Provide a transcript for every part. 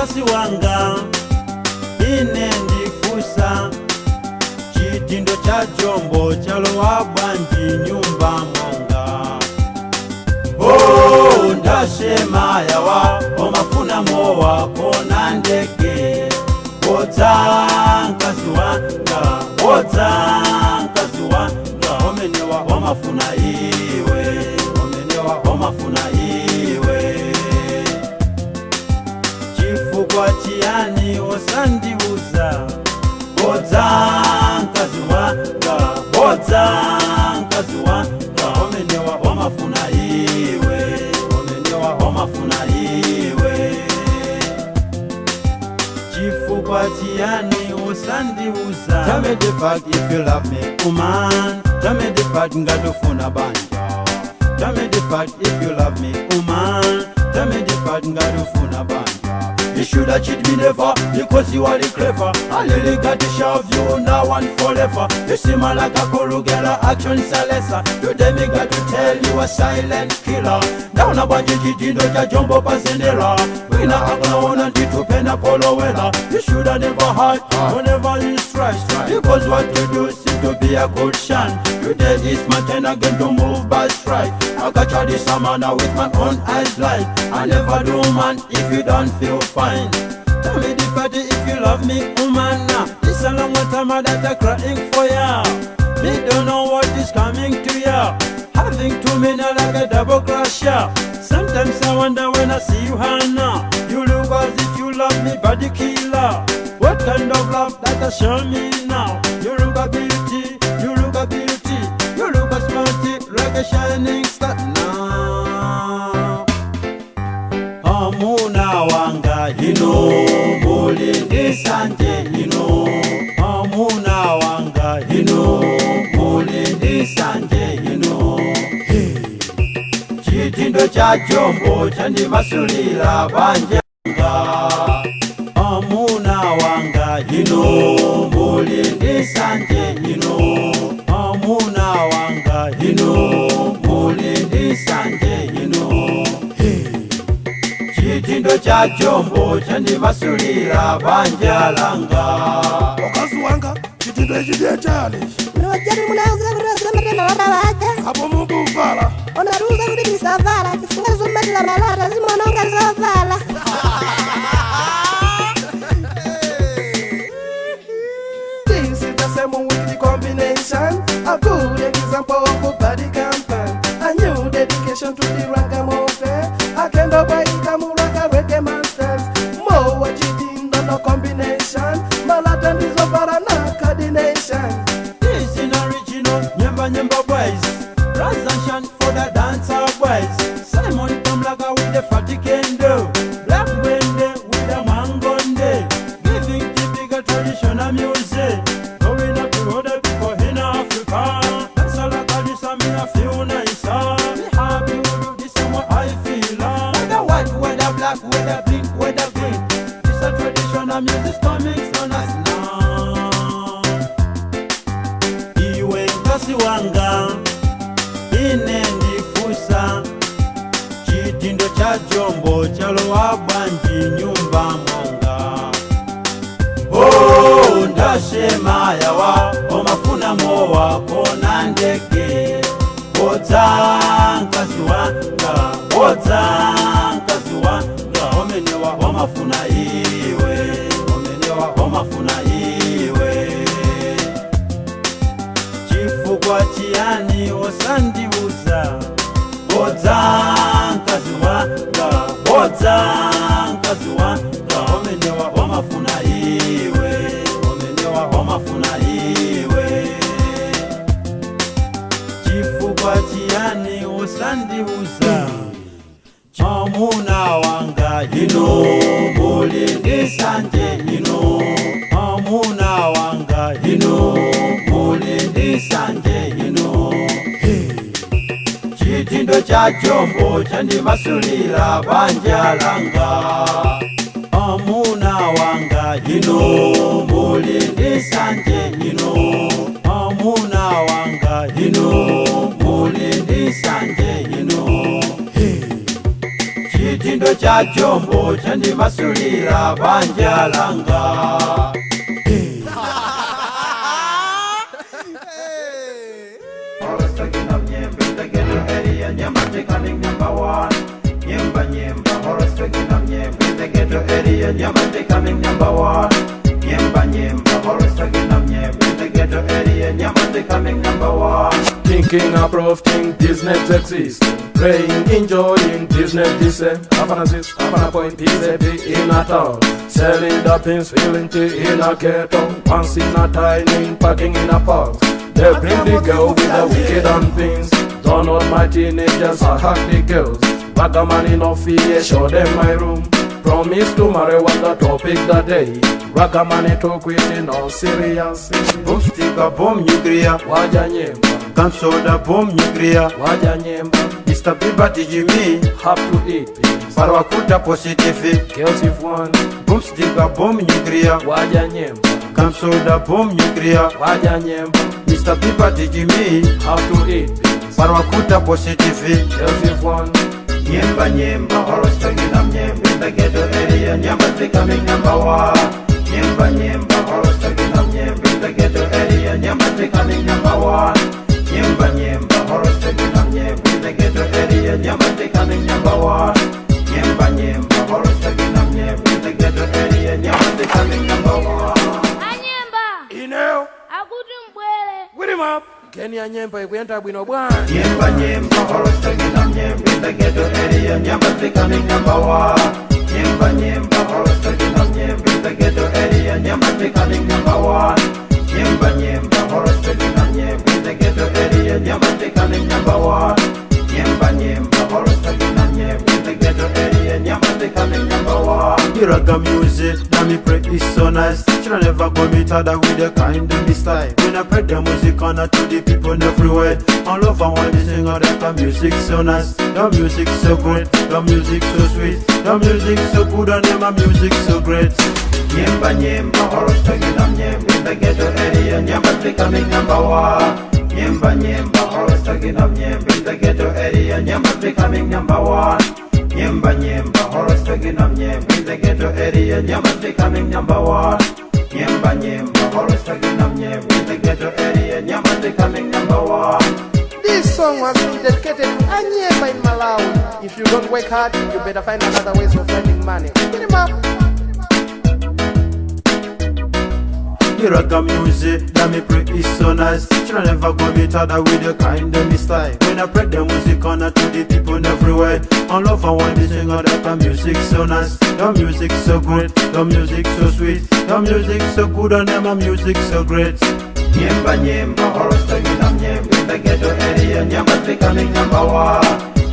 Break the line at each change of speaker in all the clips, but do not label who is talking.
Mkazi wanga, ine ndifusa chitindo cha jombo chalowa bwanji nyumba mwanga. Oh, ndashema yawa omafuna mowa kona ndeke bodza mkazi wanga, bodza mkazi wanga, omenewa omafuna iwe, omenewa omafuna iwe. Chifukwa chiyani osandiuza bodza mkazi wanga, bodza mkazi wanga, omenewa omafuna iwe, omenewa omafuna iwe. Chifukwa chiyani osandiuza. Tell me the fact if you love me, woman. Tell me the fact ngatufuna banja. Tell me the fact if you love me, woman. Tell me the fact ngatufuna banja. You shoulda cheat me never, because you are the clever. I really got to shove you now and forever. You see man like a corrugella, action salesa. Today me got to tell you a silent killer. Down a bunch of chitindo cha jumbo pasendera. Wina akona nditupena polowela. You shoulda never hide whenever you strike, because what you do seem to be a good shine. Today is my turn again to move by strike. I got you this man with my own eyes light. I never do man if you don't feel fine. Tell me the party if you love me, woman. It's a long time that I'm crying for ya. Me don't know what is coming to ya. Having too many like a double crusher. Sometimes I wonder when I see you, Hannah. You look as if you love me, body killer. What kind of love that I show me now? You look a beauty, you look a beauty, you look a smarty like a shining star now. Amuna wanga ino muli ndisanje ino. Amuna wanga ino muli ndisanje ino. Chitindo cha jombo chandimasulira banja. Amuna wanga ino muli ndisanje ino. Amuna wanga ino muli ndisanje ino. Chitindo cha jombo chandimasulira banja langa.
Wakazi wanga chitindo ichi ndiye chani apo mukuvala
onaruza kuti ndisavala chifunga zomatira malata zimononga zovala.
This is the same with the combination, a good example of a body campaign, a new dedication to the ragamuffin. I can do by Kamuraka reggae masters, more chitindo no combination, malata ndizovala na coordination.
This is original nyemba nyemba boys. Rise and shine for the dancer boys. Simon Kamlaka with the fatty kendo, Black Wendy with the mangonde, giving typical traditional music. Going up to other people in Africa. That's all I got this, I mean I feel nicer. Me happy with this and what I feel. Whether white, whether black, whether pink, whether green, this a traditional music coming so nice now. Iwe mkazi wanga, ine ndifusa chitindo cha jombo chalowa bwanji nyumba mwanga. Oh, ndashema yawa omafuna mowa kona ndeke bodza mkazi wanga, bodza mkazi wanga, omenewa omafuna iwe, omenewa omafuna iwe. Chifukwa chiyani osandiuza bodza mkazi wanga, bodza mkazi wanga, omenewa omafuna iwe, omenewa omafuna iwe. Chifukwa chiyani osandiuza. Amuna wanga ino muli ndisanje ino. Amuna wanga ino muli ndisanje ino. Chitindo cha jombo chandimasulira banja langa. Amuna wanga ino muli ndisanje ino. Amuna wanga ino muli ndisanje ino. Chitindo cha jombo chandimasulira banja langa. Nyemba nyemba, horse taking up nyemba in the ghetto area, nyemba becoming number one. Nyemba nyemba, horse taking up nyemba in the ghetto area, nyemba becoming number one.
Thinking approve, think business exists. Playing, enjoying, business this half an assist, half an point, PZB in a town. Selling the pins, feeling tea in a ghetto. Once in a dining, parking in a park. They bring the girl with the wicked and things. Don't all my teenagers, I hack the girls. Ragaman in no fear, show them my room. Promise to marry was the topic that day. Ragaman talk with in all serious.
Boom sticker, boom nuclear.
Waja nyemba.
Can soda, boom nuclear.
Waja nyemba.
Mr. Biba Jimmy.
Have to eat beans.
Parwakuta positive.
Girls if one.
Boom sticker, boom nuclear.
Waja nyemba.
Can soda, boom nuclear.
Waja nyemba.
Mr. Biba Jimmy.
Have to eat beans.
Parwakuta positive.
Girls if one.
Nyemba nyemba, horse taking up nyemba in the ghetto area, nyemba becoming number one. Nyemba nyemba, horse taking up nyemba in the ghetto area, nyemba becoming number one. Nyemba nyemba, horse taking up nyemba in the ghetto area, nyemba becoming number one. Nyemba nyemba, horse taking up nyemba in the ghetto area, nyemba becoming number one.
Anyemba.
Ineo.
Akuti mbwele.
Wilima.
Kenya nyemba ikuyenda bwino bwana.
Nyemba nyemba, horse taking up nyemba in the ghetto area, nyemba becoming number one. Nyemba nyemba, horse taking up nyemba in the ghetto area, nyemba becoming number one. Nyemba nyemba, horse taking up nyemba in the ghetto area, nyemba becoming number one. Nyemba nyemba, horse taking up nyemba in the ghetto area, nyemba becoming number one. Iraga music, now me pray is so nice. Children never go meet other with the kind of me style. When I play the music on to the people everywhere. All over when they sing all that music so nice. The music so great, the music so sweet, the music so good and my music so great. Nyemba nyemba, horse taking up nyemba in the ghetto area, nyemba becoming number one. Nyemba nyemba, horse taking up nyemba in the ghetto area, nyemba becoming number one. Nyemba nyemba, horse taking up nyemba in the ghetto area, nyemba becoming number one. Nyemba nyemba, horse taking up nyemba in the ghetto area, nyemba becoming number one.
This song was dedicated to Anyemba in Malawi. If you don't work hard, you better find another ways of finding money. Get him up.
Iraga music, that me pray is so nice. Children never go meet other with the kind of me style. When I play the music on to the people everywhere. All over when they sing all that music so nice. The music so great, the music so sweet, the music so good and my music so great. Nyemba nyemba, horse taking up nyemba in the ghetto area, nyemba becoming number one.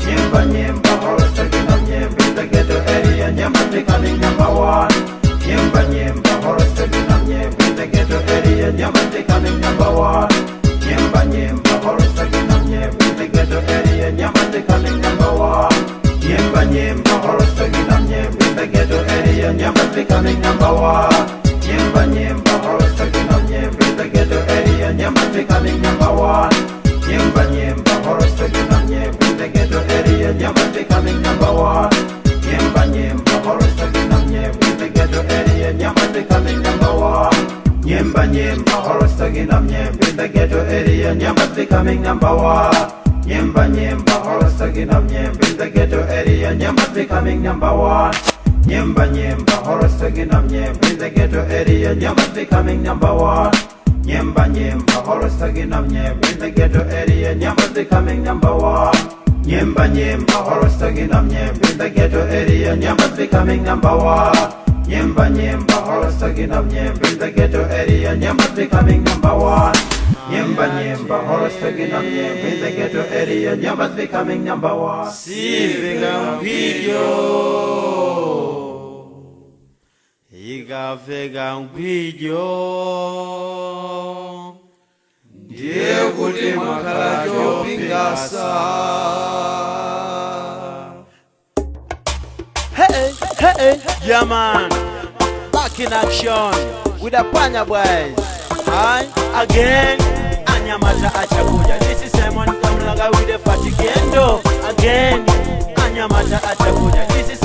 Nyemba nyemba, horse taking up nyemba in the ghetto area, nyemba becoming number one. Nyemba nyemba, horse taking up nyemba in the ghetto area, nyemba becoming number one. Nyemba nyemba, horse taking up nyemba in the ghetto area, nyemba becoming number one. Nyemba nyemba, horse taking up nyemba in the ghetto area, nyemba becoming number one. Nyemba nyemba, horse taking up nyemba in the ghetto area, nyemba becoming number one. Nyemba nyemba, horse taking up nyemba in the ghetto area, nyemba becoming number one. Nyemba nyemba, horse taking up nyemba in the ghetto area, nyemba becoming number one. Nyemba nyemba, horse taking up nyemba in the ghetto area, nyemba becoming number one. Nyemba nyemba, horse taking up nyemba in the ghetto area, nyemba becoming number one. Nyemba nyemba, horse taking up nyemba in the ghetto area, nyemba becoming number one. Nyemba nyemba, horse taking up nyemba in the ghetto area, nyemba becoming number one. Nyemba nyemba, horse taking up nyemba in the ghetto area, nyemba becoming number one. Nyemba nyemba, horse taking up nyemba in the ghetto area, nyemba becoming number one. Nyemba nyemba, horse taking up nyemba in the ghetto area, nyemba becoming number one.
Sivika mpidyo, ikafika mpidyo, ndiye kuti mwakhala chopingasa.
Hey, hey, yeah man, back in action with the Panya boys. I again, Anyamata achakuja. This is Simon Kamlaga with the Fatigendo. Again, Anyamata achakuja. This is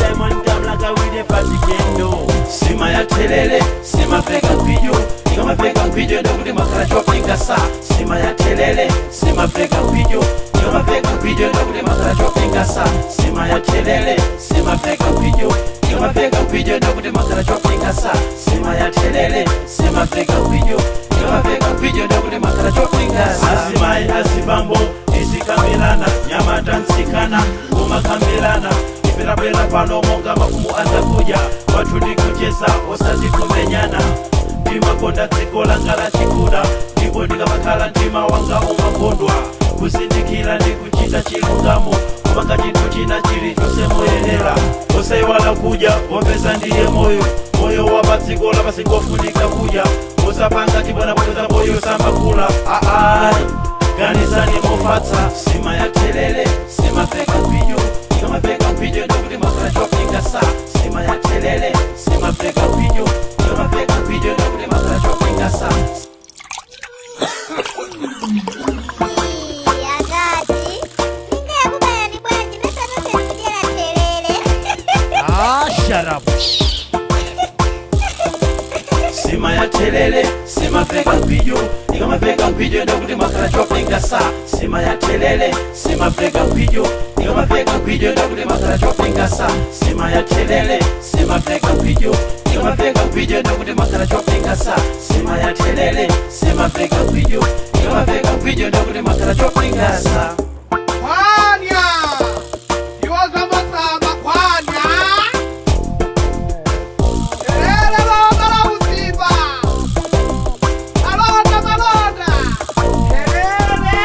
nkwijo ndekuti mwakhala chopingasa. Sima ya telele simaveka nkwijo, ikamaveka nkwijo ndekuti mwakhala chopingasa. Sima ya telele simaveka nkwijo, ikamaveka nkwijo ndekuti mwakhala chopingasa. Sima ya telele simaveka nkwijo, ikamaveka nkwijo ndekuti mwakhala chopingasa. Azimayi azibambo tizikambirana, nyama tansikana kumakambirana, iperapera pano monga mafumu azakuja, watu ndikucheza osati kumenyana. Ndimakonda dziko langa la chikuda, ndipo ndikamakhala mtima wanga umakondwa, kuzindikira ndi kuchita chilungamo, kupanga chinthu china chilichonse moyenera, osaiwala kudya popeza ndiye moyo, moyo wa padziko lapansi ngofunika kudya, osapanga chibwana popeza moyo samakula. Aai, ganizani mofatsa. Sima ya telele simaveka nkwijo, ikamaveka nkwijo ndekuti mwakhala chopingasa. Sima ya telele simaveka nkwijo, ikamaveka nkwijo ndekuti mwakhala chopingasa.
Akati ndingayakubaya bwanji mesatosekudyera telele.
Ah, shut up.
Sima ya telele simaveka nkwijo, ikamaveka nkwijo ndekuti mwakhala chopingasa. Sima ya telele simaveka nkwijo, ikamaveka nkwijo ndekuti mwakhala chopingasa. Sima ya telele simaveka nkwijo, ikamaveka nkwijo ndekuti mwakhala chopingasa. Sima ya telele simaveka nkwijo, ikamaveka nkwijo ndekuti mwakhala chopingasa.
Kwanya! Iwo zamasamba kwanya! Terere londa la uziba! Malonda malonda! Terere!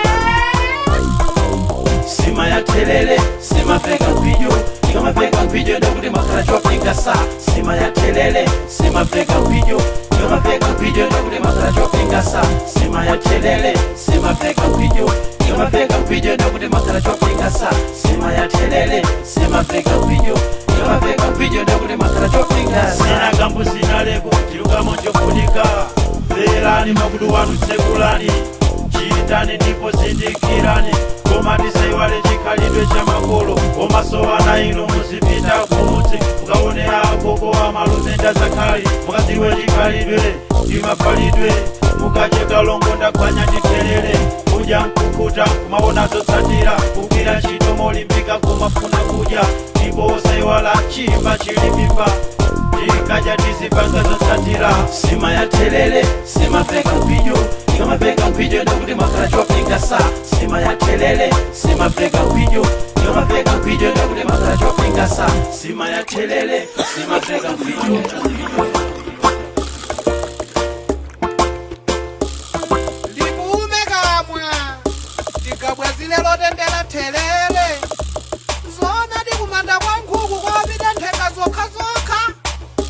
Sima ya telele simaveka nkwijo, ikamaveka nkwijo ndekuti mwakhala chopingasa. Sima ya telele simaveka nkwijo, ikamaveka nkwijo ndekuti mwakhala chopingasa. Sima ya telele simaveka nkwijo, ikamaveka nkwijo ndekuti mwakhala chopingasa. Sima ya telele simaveka nkwijo, ikamaveka nkwijo ndekuti mwakhala chopingasa. Sina kambu sina leko chilungamo chofunika, mverani makutu wanu tsekulani, chitani ndipo zindikirani, koma tisaiwale chikhalidwe cha makolo. Komaso ana inu muzipita kumudzi mukaone agogo amalume ndazakhali, mukadziwe chikhalidwe ndimafalidwe, mukacheka longo ndagwanya ndithelere, kudya nkukhuta kumaona zotsatira, kugwira ntchito molimbika kumafuna kudya, ndipo osaiwala chimba chili mimba, tikaja tizipanga zotsatira. Sima ya telele simaveka nkwijo, ikamaveka nkwijo ndekuti mwakhala chopingasa. Sima ya telele simaveka nkwijo, ikamaveka nkwijo ndekuti mwakhala chopingasa. Sima ya telele simaveka nkwijo.
Libume kamwa tikabwazile lotendela thelele, zona ndikumanda kwa nkhuku kwapita ntheka zokha zokha,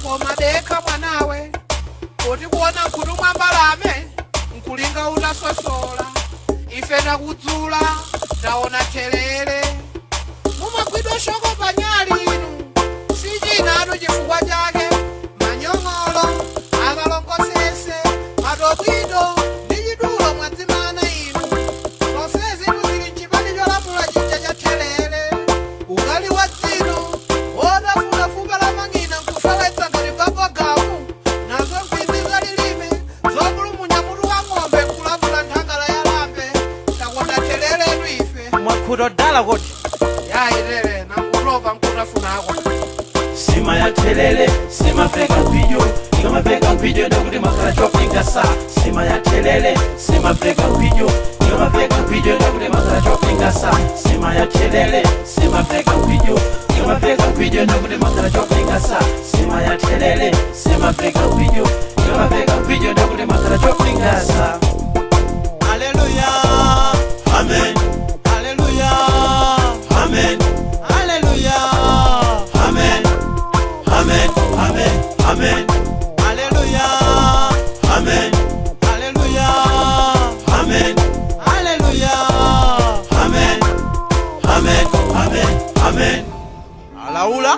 koma dekha mwanawe kuti kuona nkhutu mwambalame nkulinga utasosola, ife takudzula taona thelele. Mumagwidwa shoko panyali inu sichinatu chifukwa chake manyong'olo akalongosese matobwito ndi chidulo mwadzimana inu, zonsezi zili mchipani cholamula chija cha thelele. Ukali wa dzino wotafuna fupa la mang'ina nkufewetsa ngati babogamu, nazo nkhwidzi za lilime zopulumunya mutu wa ng'ombe nkulavula nthangala ya lambe. Takonda theleletu ife.
Mwakhuta dala koti
Yayitere nankutopa nkutafunako.
Sima ya telele simaveka nkwijo, ikamaveka nkwijo ndekuti mwakhala chopingasa. Sima ya telele simaveka nkwijo, ikamaveka nkwijo ndekuti mwakhala chopingasa. Sima ya telele simaveka nkwijo, ikamaveka nkwijo ndekuti mwakhala chopingasa. Sima ya telele simaveka nkwijo, ikamaveka nkwijo ndekuti mwakhala chopingasa. Haleluya, amen. Haleluya, amen. Haleluya, amen. Amen, amen, amen. Haleluya, amen. Haleluya, amen. Haleluya, amen. Amen, amen, amen.
Alaula.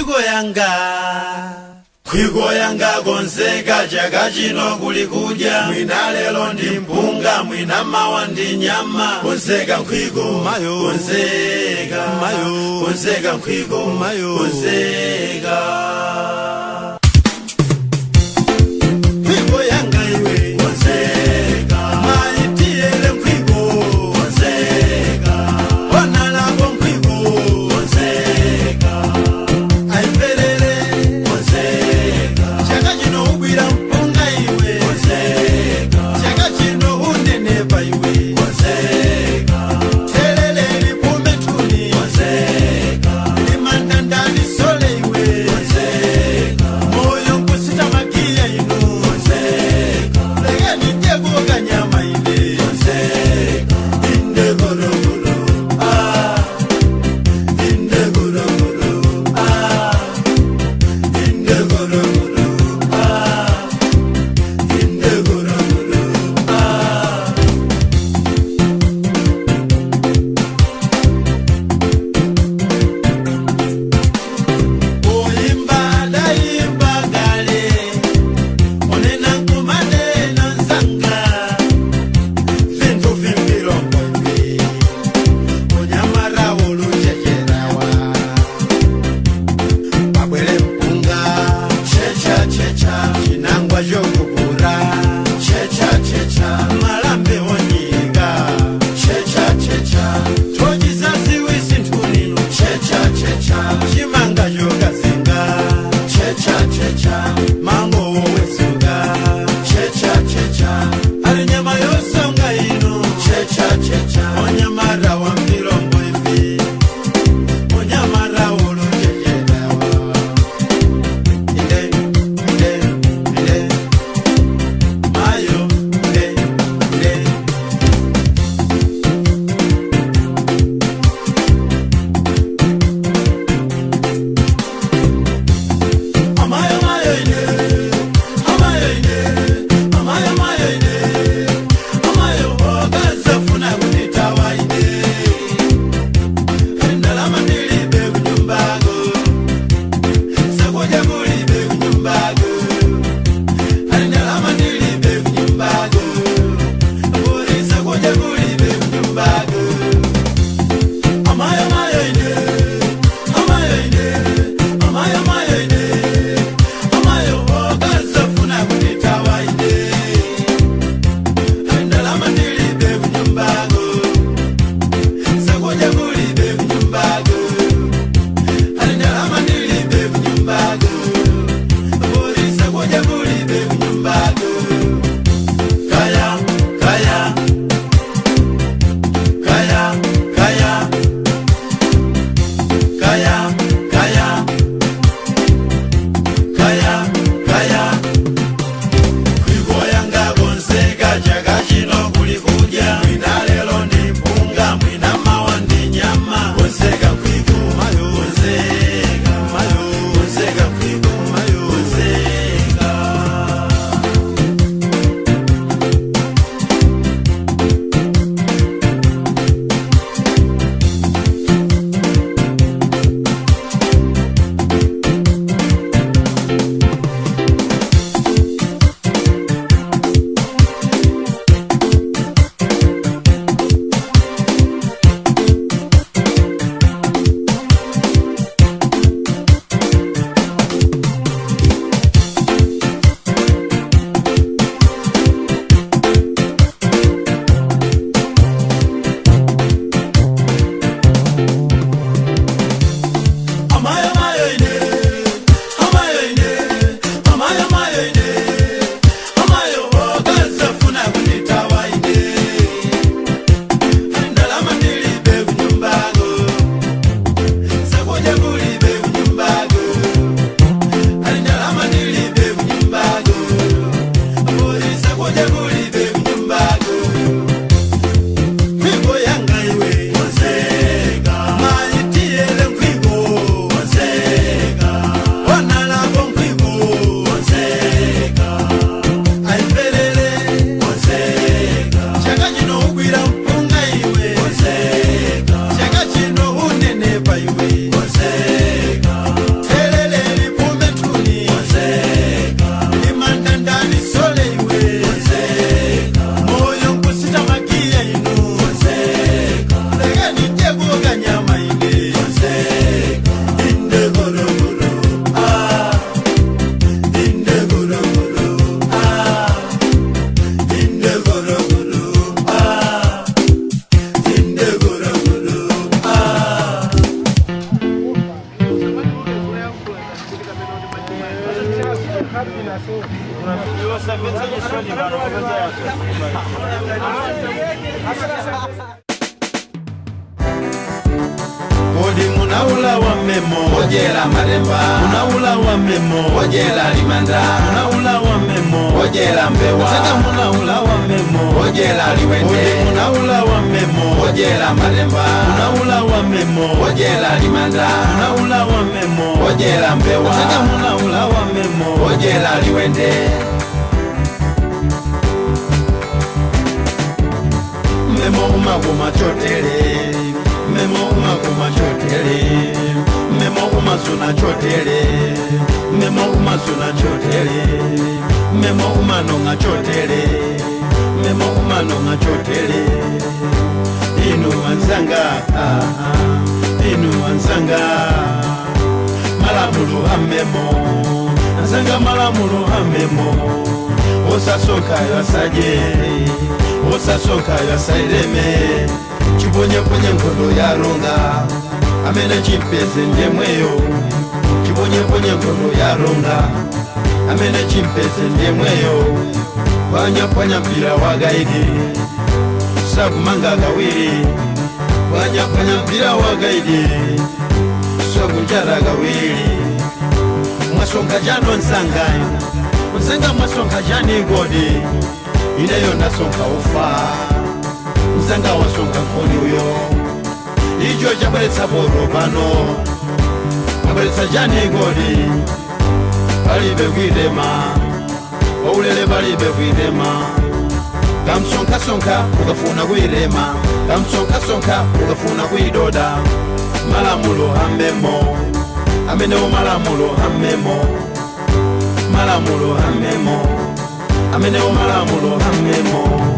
Nkhwiko yanga, nkhwiko yanga konzeka chaka chino kuli kudya. Mwina lero ndi mpunga, mwina mawa ndi nyama. Konzeka nkhwiko, konzeka, konzeka nkhwiko, konzeka. Nkhwiko yanga iwe, konzeka. Maitiyele nkhwiko, konzeka. Ona lako nkhwiko, konzeka. Ayifelele, konzeka. Chaka chino ubwira mpunga iwe, konzeka. Chaka chino unenepa iwe, konzeka. Thelele liphume thuni, konzeka. Limandanda lisole iwe, konzeka. Moyo nkusita magiya inu, konzeka. Lekeni ndiyekuka nyama ine, konzeka. Indegologolo, ah. Indegologolo, ah. Indegologolo, ah. Indegologolo, ah. Oyimba dayimba kale, onena nkumanena nzanga, vintu vimbilongo ivi, onyamara oluchecherawa. Pabwele mpunga, checha checha, chinangwa chokukura, checha checha, malambe onyika, checha checha, tochizaziwi zinthu lino, checha checha, chimanga chokazinga, checha checha, mango wowezuka, checha checha, ali nyama yosonga ino, checha checha, onyamara wa mpilongo ivi, onyamara oluchecherawa. Inde, inde, inde. Mayo, inde, inde. Amayo, mayo, inde. Amayo, inde. Amayo, mayo, inde. Amayo, okazafuna kunditawa inde. Kodi munaula wa memo ojela malemba, munaula wa memo ojela limanda, munaula wa memo ojela mbewa, sasa munaula wa memo ojela liwende. Kodi munaula wa memo ojela malemba, munaula wa memo ojela limanda, munaula wa memo ojela mbewa, sasa munaula wa memo ojela liwende. Memo umagoma chotele, memo umagoma chotele, memo umasuna chotele, memo umasuna chotele, memo umanonga chotele, memo umanonga chotele. Inu anzanga, inu anzanga, malamulo amemo, anzanga malamulo amemo, osasonka yasaje, osasonka yasaireme. Chibonye nkondo ya ronga, amene chimpeze ndemweyo. Chibonye nkondo ya ronga, amene chimpeze ndemweyo. Pwanya pwanya mpira wa gaidi, sakumanga gawiri. Pwanya pwanya mpira wa gaidi, sakunjara gawiri. Mwasonka jano nsanga, nsanga mwasonka jani godi, ineyo nasonka ufa. Mzanga wasonga nkoni uyo, ijo chabweretsa boro pano, mabweretsa jani godi, palibe kwidema, oulele palibe kwidema. Kamsonka sonka ukafuna kwirema, kamsonka sonka ukafuna kuidoda. Malamulo amemo, amenewo malamulo amemo, malamulo amemo, amenewo malamulo amemo.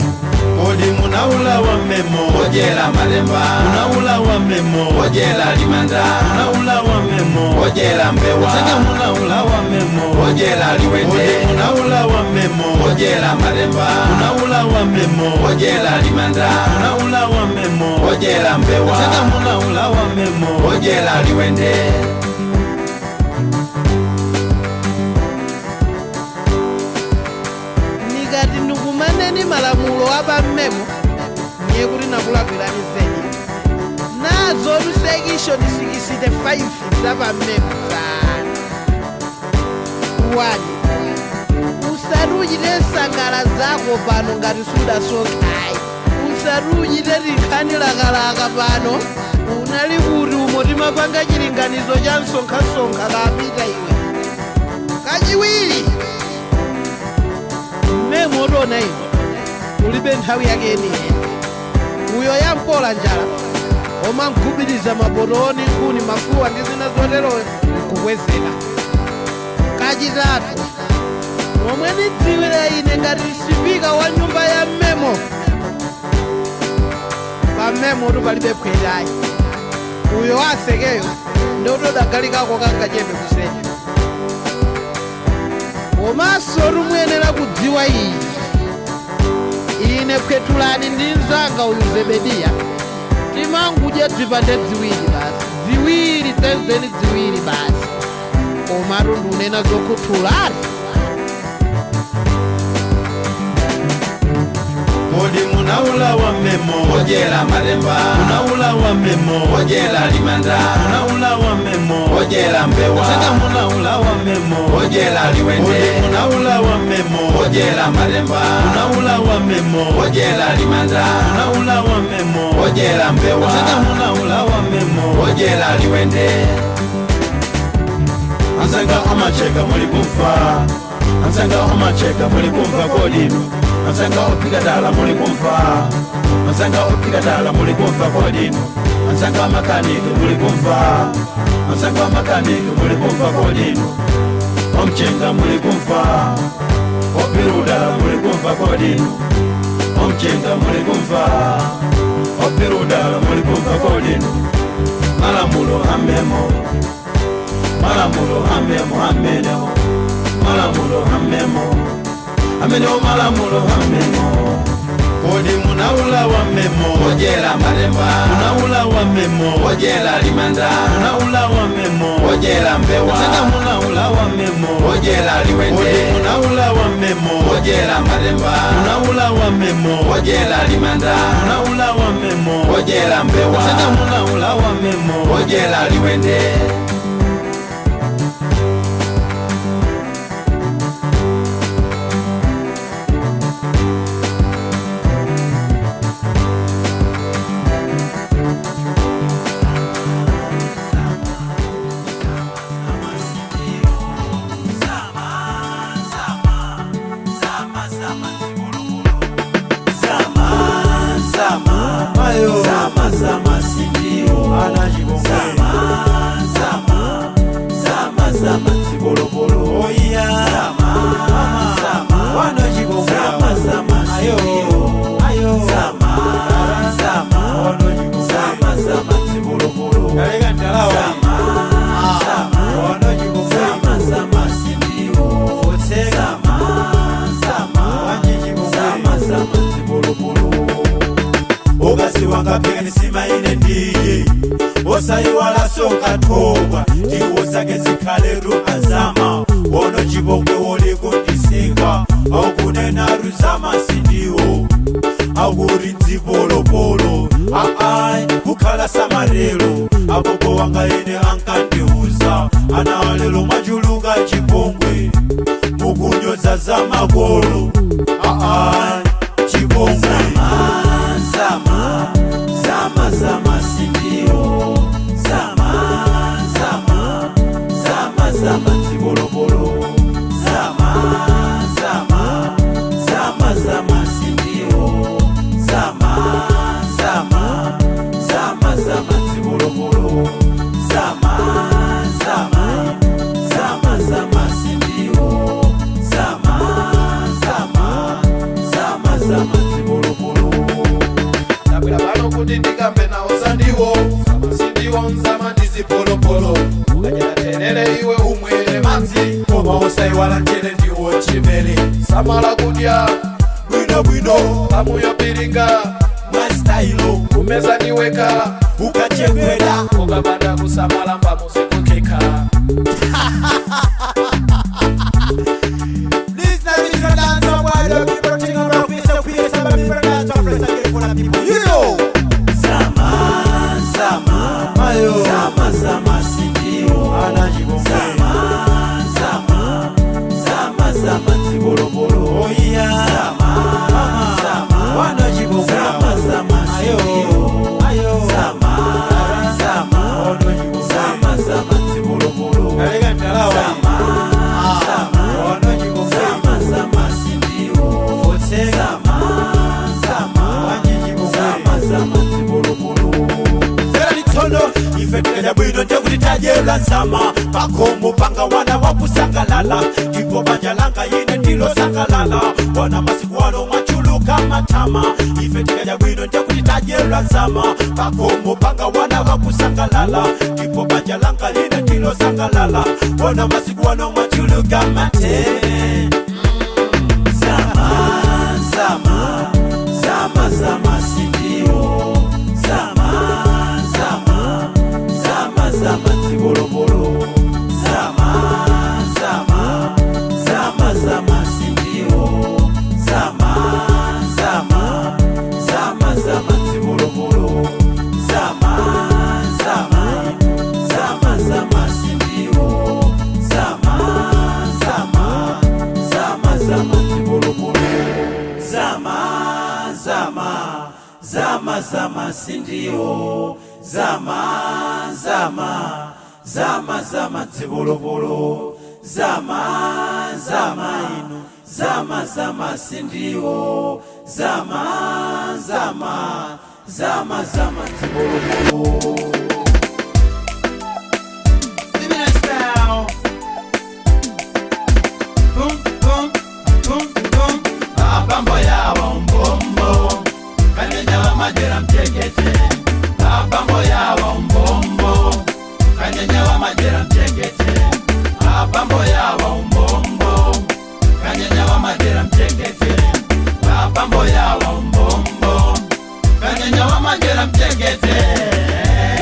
Kodi munaula wa memo ojela malemba, munaula wa memo ojela limanda, munaula wa memo ojela mbewa, sasa munaula wa memo ojela liwende. Kodi munaula wa memo ojela malemba, munaula wa memo ojela limanda, munaula wa memo ojela mbewa, sasa munaula wa memo ojela liwende.
Nikati ndikumaneni malamulo aba mmemo, ndiye kuti nakulakwirani zedi. Nazo lusekisho disikisite 5 zaba mmemo tsana. 1. Usarujire nsangala zako pano ngati sudasonkhayi. Usarujire linkhani lakalaka pano, unali kuti umo timapanga chilinganizo cha msonkhasonkha kapita iwe. Kachiwiri, mmemo utona iwe, ulibe nthawi yake yeniyeni. Uyo yampola njala, oma nkubiriza mabotoni, nkhuni, mafuwa ndi zina zotero nkukwezeka. Kachitatu, momwe ndidziwira ine ngati sipika wa nyumba ya mmemo, pa mmemo tu palibe phwetayi. Uyo asekeyo ndotodagalikako kangachepe kuseja. Komanso tumuyenera kudziwa iyi, ine phwetulani ndi mzanga uyu Zebediya, timangudya dzipande ziwiri basi, ziwiri zenizeni ziwiri basi. Komatu ndikunena zokhuthulani.
Kodi munaula wa memo ojela malemba, munaula wa memo ojela limanda, munaula wa memo ojela mbewa, sasa munaula wa memo ojela liwende. Kodi munaula wa memo ojela malemba, munaula wa memo ojela limanda, munaula wa memo ojela mbewa, sasa munaula wa memo ojela liwende. Ansanga amacheka muli kumfa, ansanga amacheka muli kumfa kodinu. Ansanga opiga dala muli kumfa, ansanga opiga dala muli kumfa kodinu. Ansanga makanike muli kumfa, ansanga makanike muli kumfa kodinu. Omchenga muli kumfa, opiru dala muli kumfa kodinu. Omchenga muli kumfa, opiru dala muli kumfa kodinu. Malamulo amemo, malamulo amemo ameneo, malamulo amemo, ameneo malamulo amemo. Kodi munaula wa memo
Ojela malemba.
Munaula wa memo
Ojela limanda.
Munaula wa memo
Ojela mbewa.
Tena munaula wa memo
Ojela liwende.
Kodi munaula wa memo
Ojela malemba.
Munaula wa memo
Ojela limanda.
Munaula wa memo
Ojela mbewa.
Tena munaula wa memo
Ojela liwende.
Zama zama sindio zama zama zama zama tibolobolo oya zama zama zama zama sindio zama zama zama zama tibolobolo zama zama zama zama sindio zama zama zama zama tibolobolo.
Ogasi wanga pega nisima ine ndiye osayiwala soka tobwa ndiwosake zikhaletu azama ono chibongwe woli kundisika aukunena ruzama sindiwo aukuri nzipolopolo aai kukhala samarelo agogo wanga ine ankandiuza ana alelo mwachuluka chipongwe mukunyoza zamakolo aai chipongwe.
Zama, zama, zama, sindio. Zama, zama, zama, zama, tibolobolo. Zama, zama, zama, zama, sindio. Zama, zama, zama, zama, tibolobolo. Zama, zama, zama, zama, sindio. Zama, zama, zama, zama, tibolobolo.
Pano kuti ndikambe nawo sandiwo sindiwo nzama ndizipolopolo ukanyera terere iwe umwere madzi
koma usaiwala nchere ndiwo chimene
samala kudya
bwino bwino
pamuyo piringa
mwastailo
kumeza niweka
ukachekwera
ukapanda kusamala mbamuzikukeka.
Zama, zama, zama, zama, sindio. Zama, zama, zama, zama, tibolobolo. Zama, zama, zama, zama, sindio. Zama, zama, zama, zama, tibolobolo. Zama, zama, zama, zama, sindio. Zama, zama, zama, zama, tibolobolo.
Ife tikadya bwino ndekuti tadyera nzama pakomo panga wana wakusangalala ndipo banja langa ine ndilosangalala wana masiku wano mwachuluka matama ife tikadya bwino ndekuti tadyera nzama pakomo panga wana wakusangalala ndipo banja langa ine ndilosangalala wana masiku wano mwachuluka mate.
Zama, zama, zama, zama, sindio. Zama, zama, zama, zama, tibolobolo. Zama, zama, zama, zama, sindio. Zama, zama, zama, zama, tibolobolo. Zama, zama, zama, zama, sindio. Zama, zama, zama, zama, tibolobolo. Zama, zama, zama, zama, sindio. Zama, zama, zama, zama, tibolobolo. Zama, zama, inu. Zama, zama, sindio. Zama, zama, zama, zama, tibolobolo.
Boom, boom, boom, boom. Abambo yawo mbombo. Kanyenya wa majera mchekete. Abambo yawo mbombo. Kanyenya wa majera mchekete. Abambo yawo mbombo. Kanyenya wa majera mchekete. Abambo yawo mbombo. majera mchekete.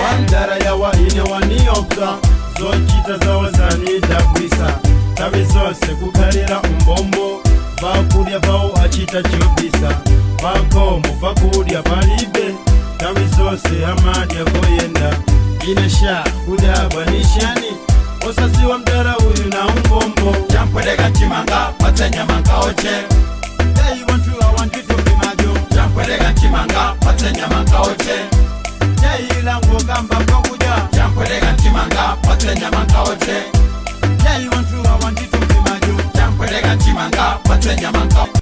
Wandara yawa ine waniopsa zochita zawo zanidabwisa tavi zose kukhalira umbombo vakulya vawo achita chobisa pakomo vakulya palibe tavi zose amadya koyenda ine sha kudabwa nishani osasiwa mdara uyu na umbombo
Champwereka chimanga patse nyama nkaoche.
Dai wantu awanditupimajo
Champwereka chimanga patse nyama nkaoche.
Dai lango kamba vakuja
Champwereka chimanga patse nyama nkaoche.
Dai wantu awanditupimajo
Champwereka chimanga patse nyama nkaoche.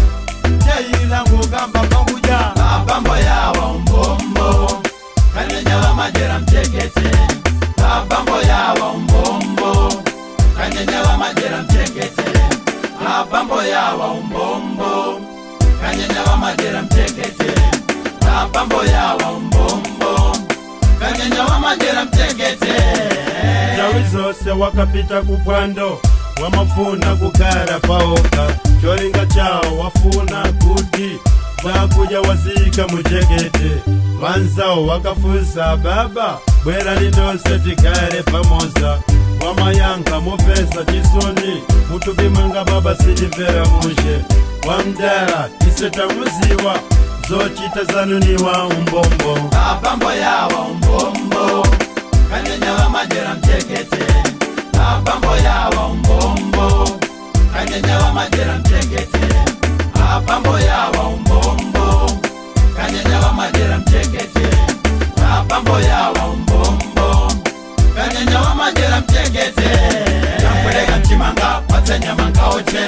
Dai lango kamba vakuja
Abambo yawa umbombo kanyenya wa majera mchekete. Abambo yawa umbombo kanyenya wa majera mchekete. Abambo yawa umbombo kanyenya wa majera mchekete. Abambo yawa umbombo kanyenya wa majera mchekete.
Tawi zose wakapita kupwando wamafuna kukara paoka cholinga chao wafuna kuti vakuja wazika mujekete vanzao wakafusa baba bwera lindose tikare pamoza wamayanga mupesa chisoni mutupimanga baba sitimvera mushe wamdara ise tamuziwa zochita zanuniwa umbombo
Abambo yawa umbombo kanyenya wa majera mchekete. Abambo yawa umbombo kanyenya wa majera mchekete. Abambo yawa umbombo kanyenya wa majera mchekete. Abambo yawa umbombo kanyenya wa majera mchekete. Champwereka chimanga patse nyama nkaoche.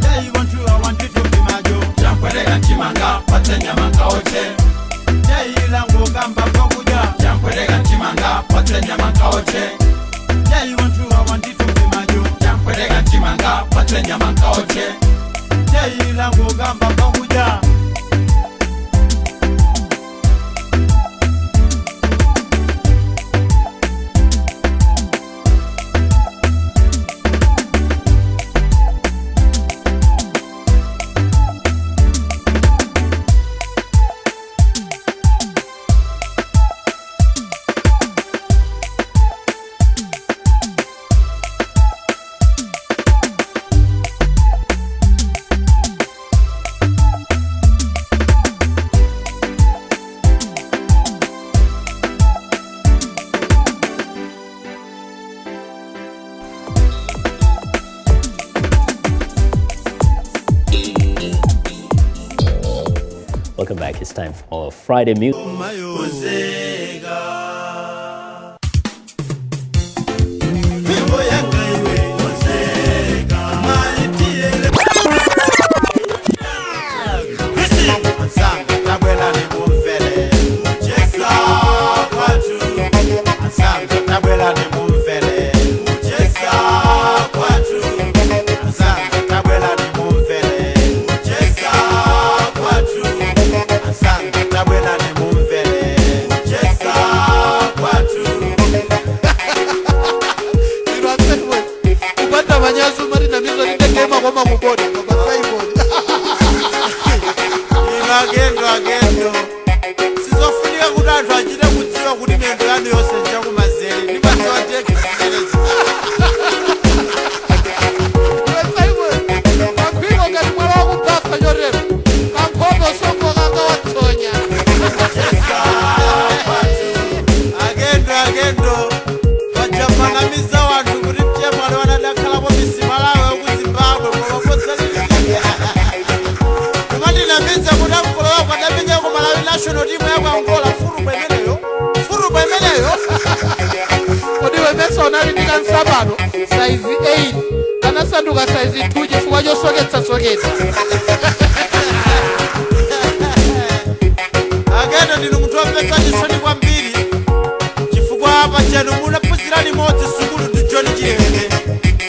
Dai wantu awanditupimajo
Champwereka chimanga patse nyama nkaoche.
Dai lango kamba vakuja
Champwereka chimanga patse nyama nkaoche.
Dai wantu awanditupimajo
Champwereka chimanga patse nyama nkaoche.
Dai lango kamba vakuja.
Welcome back. It's time for Friday Music.
Agendo sizofunika kuti anthu achite kudziwa kuti miyendo yanu yonse njakumazere ndimadziwa.
Kakhwiko ngati mwala wakuphafa chotero kankhope usongoka ngawatsonya.
Agendo pajapanamiza wanthu kuti mchemwali wanadakhalapo misimalawe ku Zimbabwe koma kumatinamiza kuti amkolo wako adamenya ku Malawi national team yako Angola furuba imeneyo.
Kodi wemenso unali ndi kansapato saizi 8 kanasanduka saizi 2 chifukwa chosoketsa-soketsa.
Agendo ndinu munthu womvetsa chisoni kwambiri chifukwa pachanu munaphunzira limodzi sukulu ndi John Chilembwe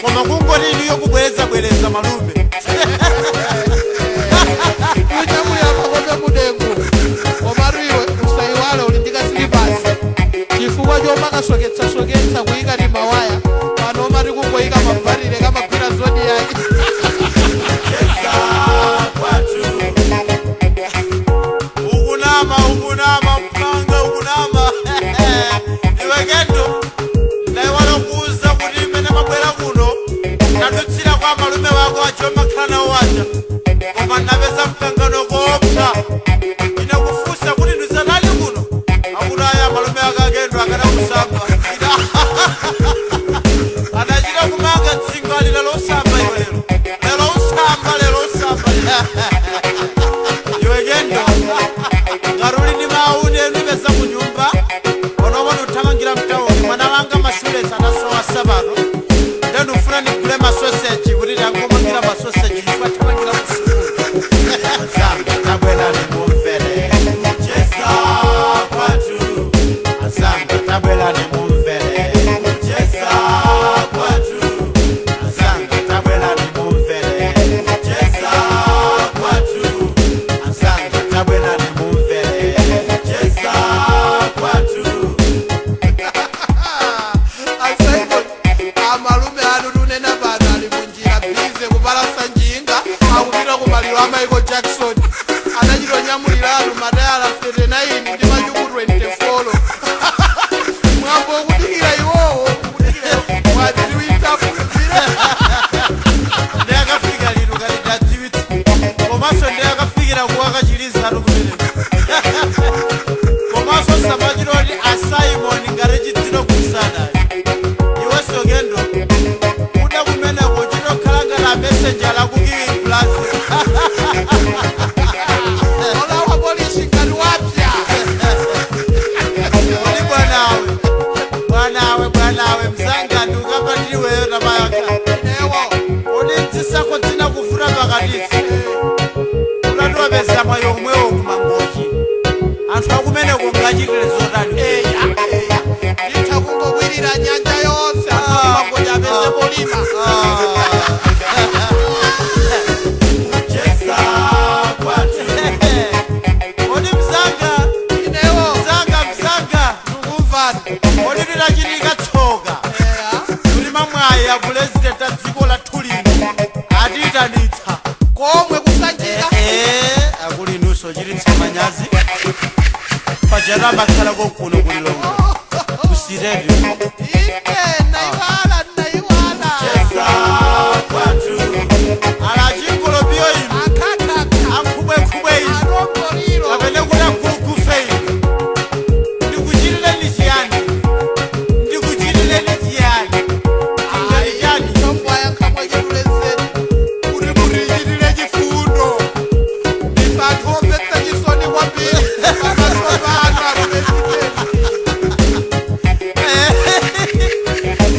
koma kungoti inuyo kubwerezabwereza malume.
Unyamulira makope mudengu komatu iwe usayiwale uli ndi kasilipasi chifukwa chomakasoketsa-soketsa kuyika ndi mawaya pano omati kungoyika mabarire kamagwira zodi yake.
Iwe kendo ngaruli ndi mawu ndipeza ku nyumba onoona uthamangira mtawuni mwana wanga mashulesi anasowa sabato ndendufuna ndigule masoseji kuti ndangomangira masoseji ifu athamangira kusukulu. Azanga tabwera nimumvere chesa kwatu. Azanga tabwera nimumvere chesa kwatu. Azanga tabwera nimumvere chesa kwatu. Azanga tabwera nimumvere chesa kwatu.
Asimon, amalume anu tunena pano ali munjira bize kupalasa njinga akupita kumaliro a Michael Jackson anachitonyamulira anu matayala 39 ndi machuku 24. Mwambo ukudikira iwowo, ukudikira mwadziwitsa phunzira.
Ndiyakafika lero kati ndadziwitsa komanso ndiyakafikira kuwakachiliza atu kumeneko komanso samachitoti asimon ngati chidzino kusana iwenso kendo kuda kumeneko chitokhala ngati amesenja lakukiwi plaza.
Olawa polisi ngati wapya.
Kodi bwanawe bwanawe bwanawe mzanga ndikapatiriweyo tamayaka.
Inewo.
Kodi nzisako dzinakuvuta pakatisi utatiwapeza mwayo omwewo kumangochi anthu akumeneko ngachitire zotani?
Eya eya, nditha kungokwirira nyanja yonse anthu amangoja apeze polima.
Chesa kwatu. Kodi mzanga.
Inewo.
Mzanga mzanga.
Ndikumvani.
Kodi linachitika tsoka
Eya.
kuti mamwayi a purezidenti a dziko lathu lino atiyitanitsa
komwe kusanjika.
Akuli inunso chititsa manyazi pajatu amakhala konkuno kulilongo kusiredio.
Ine naiwala naiwala.
Chesa kwatu ala chingolopiyo inu.
Akakaka.
Akhubwekhubwe inu.
Arongoliro.
Kapene kuti agugufe inu ndikuchitireni chiyani ndikuchitireni chiyani tingati chani?
Chongwaya nkamwa chitulezeni kuti mutichitire chifundo ndife anthu omvetsa chisoni kwambiri pamaso panu apurezidenti.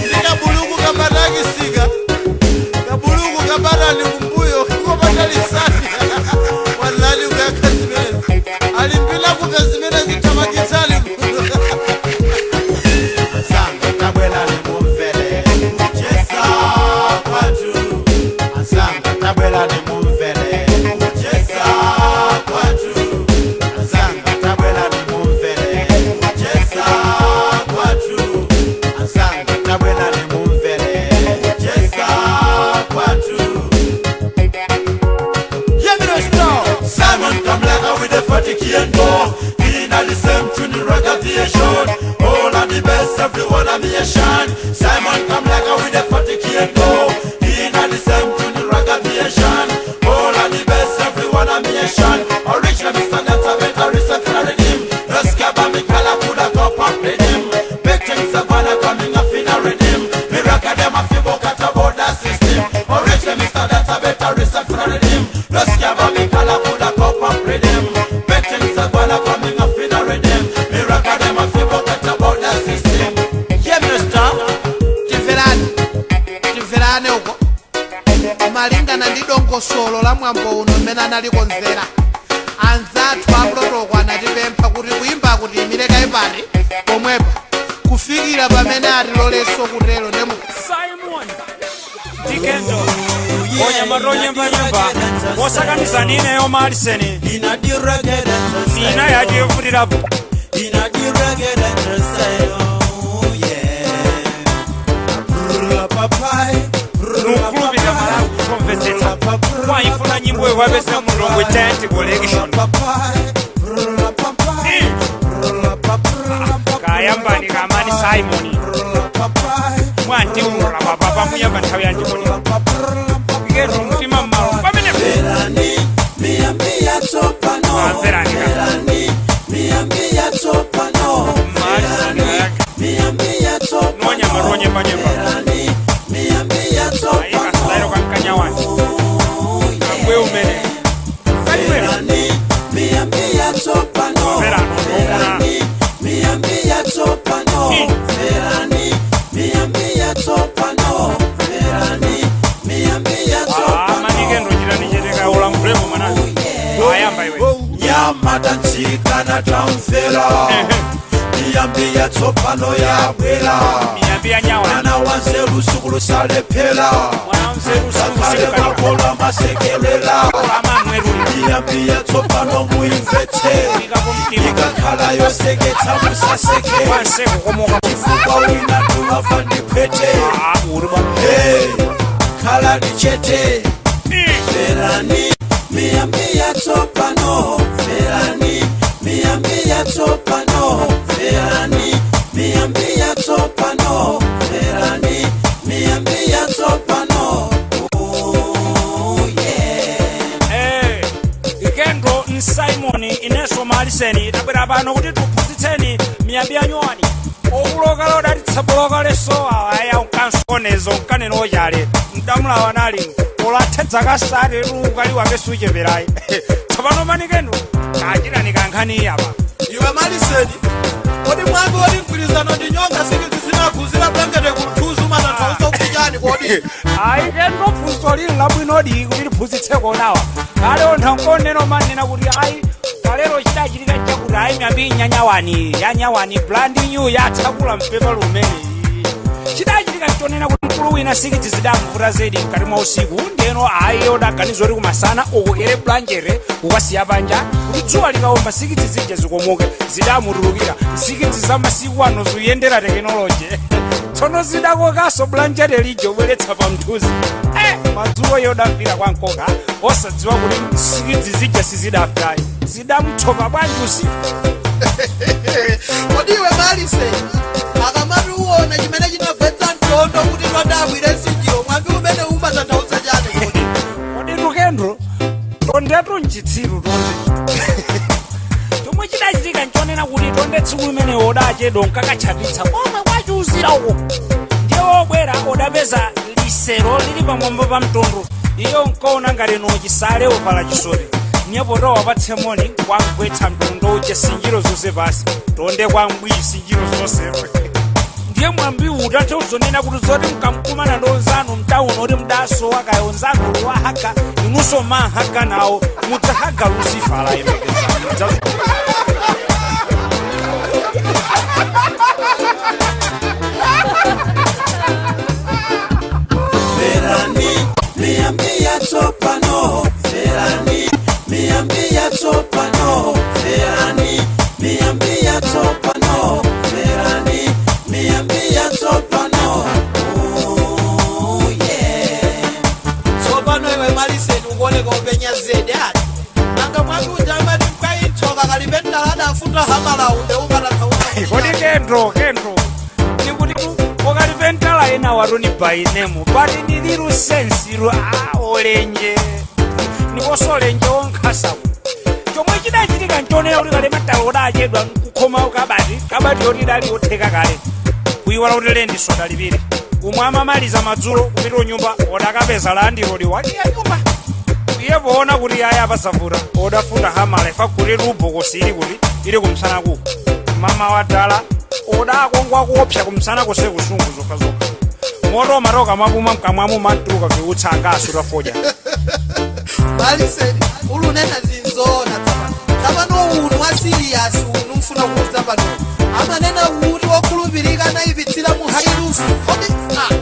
Ndi kabuluku kabatakisika kabuluku kabatani kumbuyo kopatalisani walali kuyakha zimenezi alimbila kupya zimene zithamangitsani. Azanga tabwera nimumvere chesa kwatu. Azanga tabwera nimumvere chesa kwatu. Azanga tabwera nimumvere chesa kwatu. Azanga tabwera nimumvere chesa kwatu. Yeah, me no stop. Simon Kamlaka with the 40 kendo. In the same tune, rock aviation. All of the best, everyone of me a shine. Simon Kamlaka with the 40 kendo. In the same tune, rock aviation. All of the best, everyone of me a shine. Original Mr. Nata, better research for the name. Raskaba Mikala Kuda Cup up him. Big things are gonna coming up in a rhythm. Miracle them a few kata border system. Original Mr. Nata, better research for the name. Raskaba Mikala Kuda Cup up rhythm. Big things are gonna coming up in a rhythm. Miracle them a few kata border system. Yeah, Mister.
Timverani timverane uko malingana ndi dongosolo la mwambo uno mmene analikonzera anzathu a protocol anatipempha kuti kuyimba kuti imire kaipati pomwepa kufikira pamene atilolenso kutero ndemu.
Simon Dikendo onyamatonya-nyemba osakaniza nineyo maliseni nina yachivutirapo. Nukulupira Malawi kutomvetsetsa kwaifuna nyimbo iwapesa mulongwe giant collection. Kayambani kamani Simon mwantiurura papapa muyamba nthawi yanjikoni ikezo mtima mmalo pamene amverani nonyama ronyembanyemba ayikasalairo kankanyawani kakwe umene. Bravo mwanangu. Ayamba iwe.
Nyamata ntsikana tamvera. Miyambi ya tsopano yabwera.
Miyambi ya nyawa.
Mwana wanzeru sukulu salephera.
Mwana wanzeru sukulu
Ngakhale
salephera.
makolo amasekelela. Miyambi ya tsopano muimvetse. Ikakhala yoseketsa musaseke. Chifukwa wina tuwafa ndiphete. Hey, khala ndichete. Mverani miyambi ya tsopano. Mverani miyambi ya tsopano. Mverani miyambi ya tsopano. Mverani miyambi ya tsopano. Oh yeah.
Ikendro Simon ineso Maliseni tabwera pano kuti tiphunzitseni miyambi ya nyuwani. Okuloka lodati tsabuloka lesowa aya unkansonezo nkaneno ochale mdamulawa nali olathedza kasati ukaliwa kesucheperayi. Tsopano manikendo kachitani kankhani apa.
Iwe Maliseni, kodi mwambi woti mgwirizano ndi nyonga sikidzi zinaguzira bwengete kuthuzu matanthauza kuti chani kodi?
Ayi kendo funso lili labwinodi kuti liphunzitseko nawa. Kale ontha nkoneno manena kuti ayi kalero chidachitika chakuti ayi miyambi inyanyawani yanyawani brand new yatsakula mpepa lumene. Chidachitika nchonena kuti mkulu wina sikidzi zidamvuta zedi mkati mwa usiku ndeno ayi odaganiza kuti kumasana ukokere blanjere ukasiya panja kuti dzuwa likaomba sikidzi zija zikomoke zidamutulukira. Sikidzi za masiku ano zikuyendera tekinoloji. Tsono zidakokanso blanjere lija obweretsa pa mthunzi. Madzulo yodafira kwa nkoka osadziwa kuti sikidzi zija sizidafirayi zidamuthoka bwanji usiku.
Kodi iwe Maliseni, akamati uwona chimene chinagwetsa mtondo kuti twadabwire sinjiro mwambi umene umatanthauza chani kodi?
Kodi tukendro tondetu nchitsiru tonde. Chomwe chidachitika nchonena kuti tonde tsiku limene odachedwa nkakachapitsa komwe kwachiuzira uko. Ndiye wobwera odapeza lisero lili pamwamba pa mtondo. Iyo nkaona ngati no chisale ovala chisoti. Nyepo towapatse moni kwagwetsa mtondo uche sinjiro zonse pasi. Tonde kwambwi sinjiro zonse. Ndiye mwambi utathe uzonena kuti zoti mkamkumana ndi onzanu mtawuni oti mdasowa kaya onzanu luwahaga inunso mahaga nawo mudzahaga lusifala yemekezani.
Mverani miyambi ya tsopano. Mverani miyambi ya tsopano. Mverani miyambi ya tsopano. Mverani miyambi ya tsopano. Oh yeah.
Tsopano iwe Maliseni ukuoneka upenya zedi ati. Nanga mwambi uja amati mkaitsoka kalibe ndalada afuta hamalaude umatanthauza kuti
Kodi kendro ndikuti ukalipentala ena watoni by name but ni little sense ru olenje ndiponso olenje wonkhasaku. Chomwe chidachitika nchonena kuti kale matalo odachedwa nkukhoma kabati kabati yoti idali yotheka kale kuyiwala kuti lendi sodalipire. Umwe amamaliza madzulo kupita unyumba odakapeza landilodi wakiya nyumba. Iye poona kuti aya apasavuta odafunda hamala ifa kuti lubokosi ili kuti ili kumsana kuko. Mama wadala odakongwa kuopsa kumsana kose kusungu zokhazokha. Moto matoka mapuma mkamwamu mantuluka viutsanga asutafoja.
Maliseni, ulunena zinzoona tsopano. Tsopano unu wa serious unu mfuna kuuza pano. Amanena kuti wokhulupirika anayipitsira mu hairufu. Kodi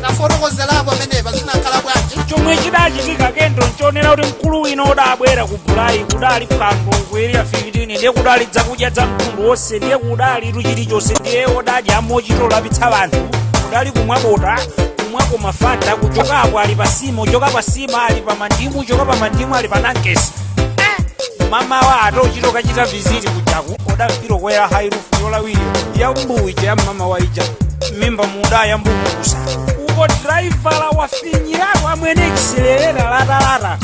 tafotokozerapo amenepa zinakhala bwanji?
Chomwe chidachitika kendo nchonena kuti mkulu wina odabwera ku Bulai kudali phwando ku Area 15 ndiye kudali zakudya za mtundu wonse ndiye kudali chilichonse ndiye odadya mochitolapitsa vanthu kudali kumwa bota kumwa kumafanta kuchokapo ali pa sima kuchoka pa sima ali pa mandimu kuchoka pa mandimu ali pa nankesi. Mama wa ato chito kachita viziti kujaku odafiro kwera hairufu yolawiriyo ya mbuwu ija ya mama wa ija mimba muda ya mbuwu kusa. Uko driver wafinyirako amwene kisilelera latalata.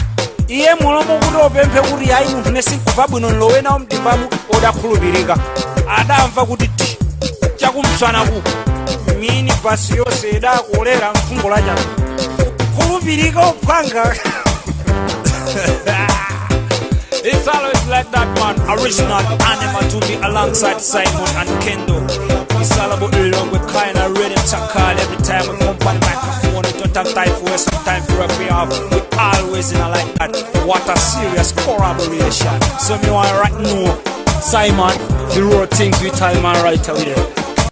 Iye mulomo kuti opemphe kuti ayi munthu nesinkuva bwino nlowe nawo mdimbamu odakhulupirika. Adamva kuti ti chakumsana ku mini basi yonse idakolera mfungo la chako. Kukhulupirika ophwanga. It's always like that, man. Original animal to be alongside Simon and Kendo. It's all about the long, we kind of rhythm to call every time we come on the microphone. We don't have time for waste, some time for we off. We always in a like that. What a serious collaboration. So me want right now, Simon, the road things we tell man right away.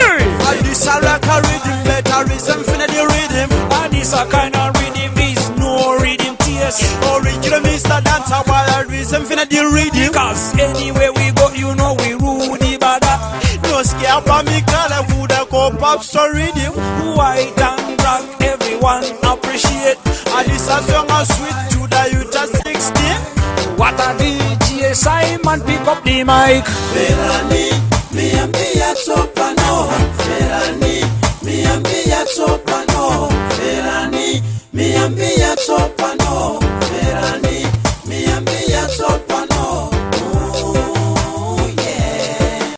And this a rock a rhythm, better rhythm, finna the rhythm.
And this a kind of rhythm is no rhythm taste.
Original Mr. Dancer, while rhythm finna the rhythm.
Cause anywhere we go, you know we rule the border.
No scare for me, call I woulda go pop so rhythm.
White and black, everyone appreciate.
And this a song a sweet to the youth of 16.
What a DJ Simon, pick up the mic.
Melanie, me and me at Sopano. Melanie, me and me at Sopano. Melanie, me and me at Sopano. Melanie, me and me at Sopano. Oh yeah.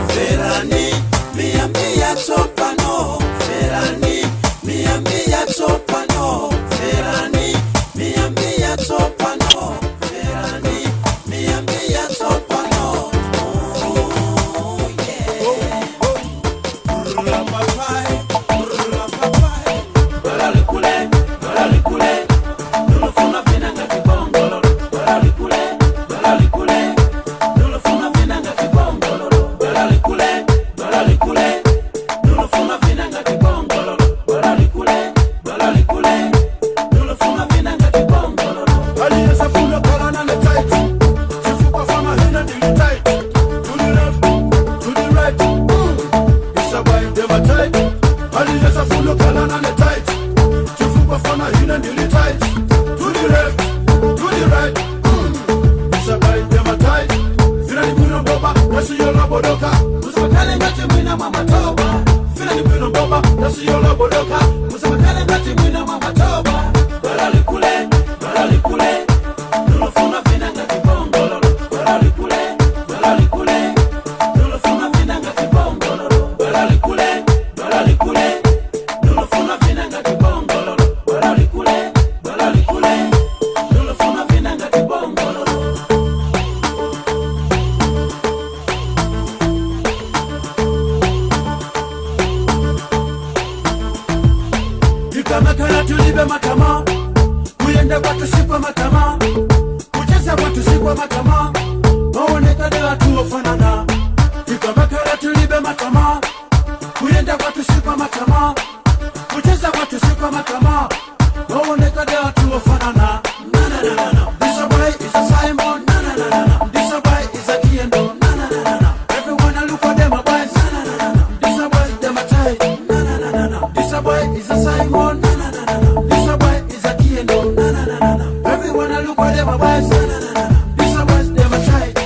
Melanie, me and me at Sopano. Melanie, me and me at Sopano. Melanie, me and me at Sopano. Melanie, me and me at Sopano. Ikamakala tulibe matama, kuyenda kwatu si kwa matama, kucheza kwatu si kwa matama, maonekano watu wafanana. Ikamakala tulibe matama, kuyenda kwatu si kwa matama, kucheza kwatu si kwa matama, maonekano watu wafanana. Na na na na na, this a boy is a Simon. Na na na na na, this a boy is a Kendo. Na na na na na, everyone a look for them a boys. Na na na na na, this a boy them a tight. Na na na na na, this a boy is a Simon. Na na na na na, this a boy is a Kendo. Na na na na na, everyone a look for them a boys. Na na na na na, this a boy them a tight.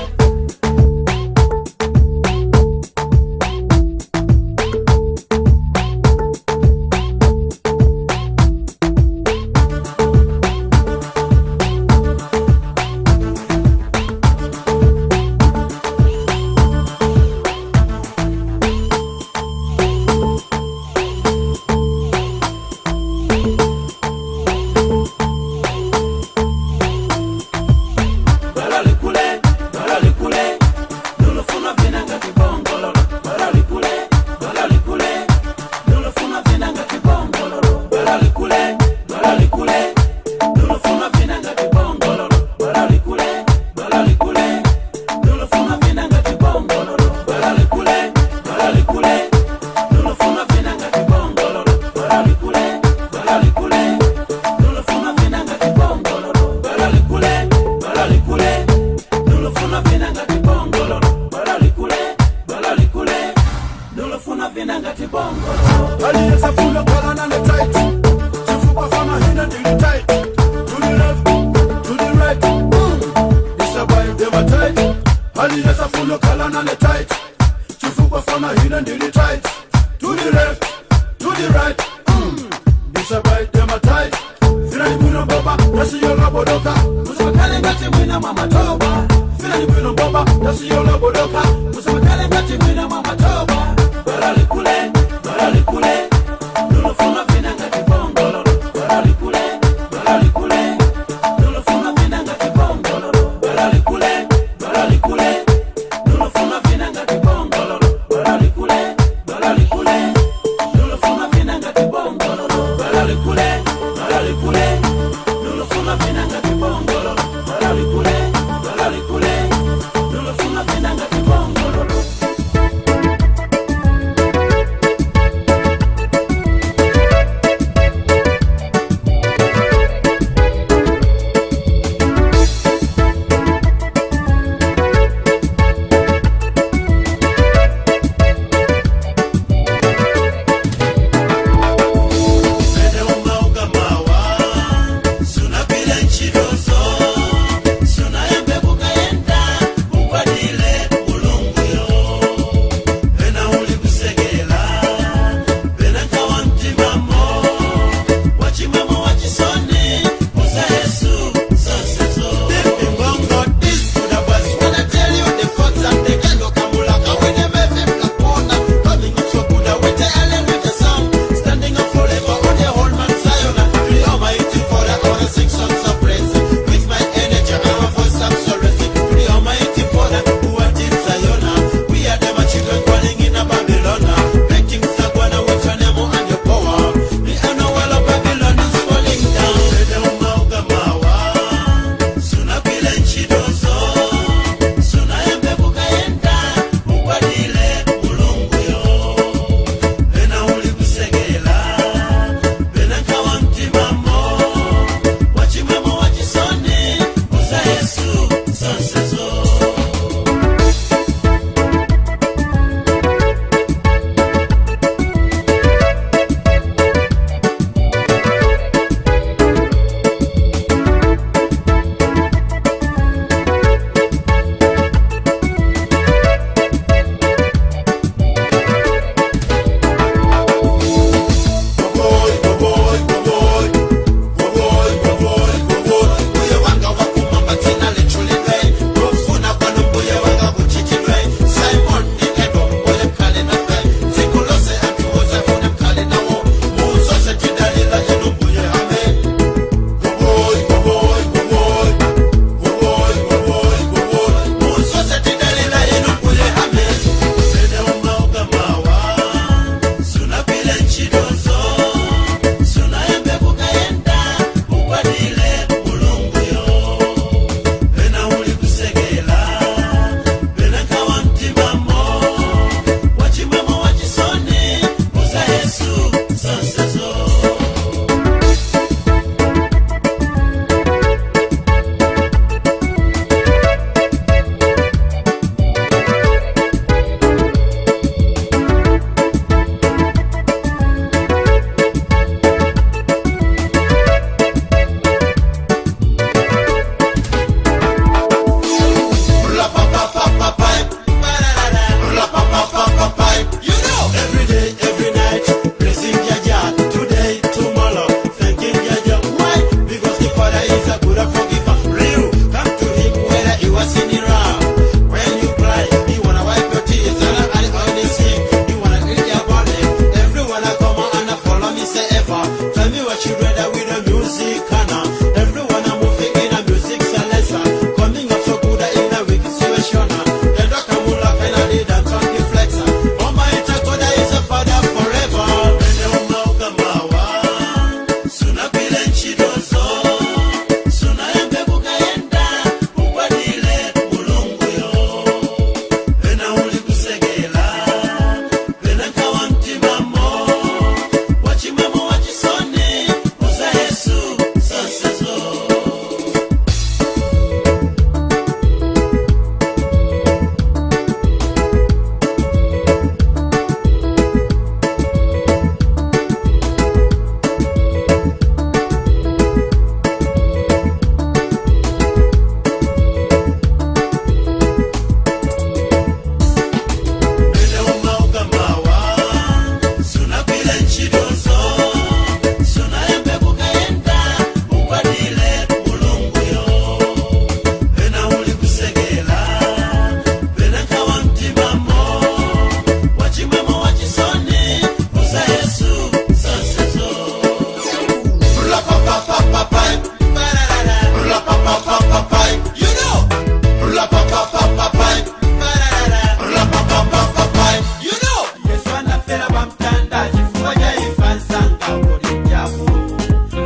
You know. Yesu anafera pamtanda chifukwa cha ife ansanga kodi njabu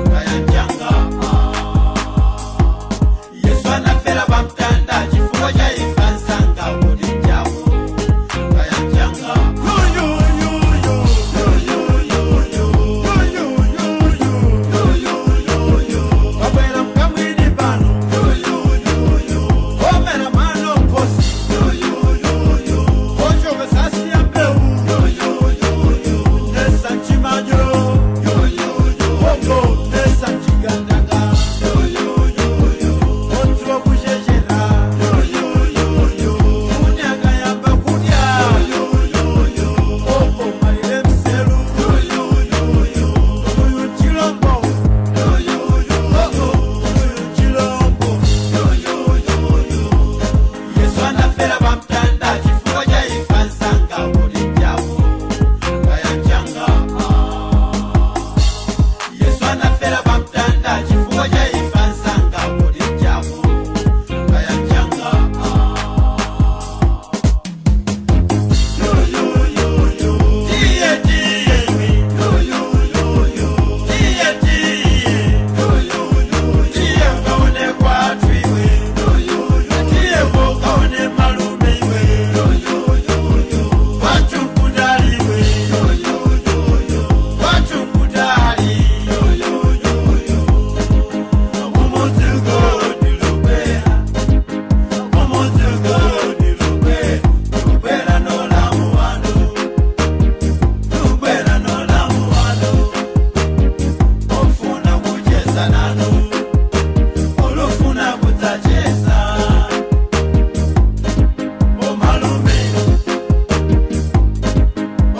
kaya njanga. Yesu anafera pamtanda chifukwa cha ife ansanga kodi njabu kaya njanga. Wabwera mkamwini pano, omera mano nkosi, ochoka sasi ya mbeu, nesa nchimanyo, ogo nesa nchigandaga, otro kusheshera, kunyaga yamba kudya, oko malile mselu, uyu chilombo, ogo uyu chilombo. Yesu anafera pamtanda chifukwa cha ife ansanga kodi njabu kaya njanga. Yesu anafera pamtanda chifukwa cha ife ansanga kodi njabu kaya njanga. Tiye tiye iwe, tiye tiye, tiye ukaone kwathu iwe, tiye ukaone malume iwe, kwathu kudali iwe, kwathu kudali. Umuzugo dilubera, umuzugo dilubera, lubera nolamu wanu, lubera nolamu wanu, ofuna kucheza nanu, olufuna kudzacheza. Omalume,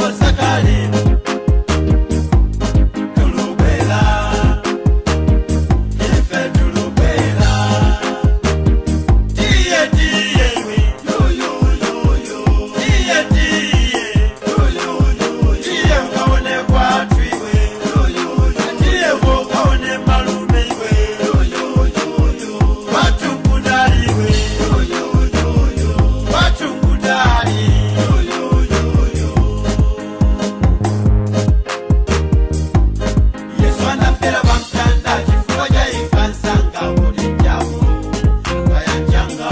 osakali, tulubela, ife tulubela. Tiye tiye iwe, tiye tiye, tiye ukaone kwathu iwe, tiye ukaone malume iwe, kwathu kudali iwe, kwathu kudali. Yesu anafera pamtanda chifukwa cha ife ansanga kodi njabu kaya njanga.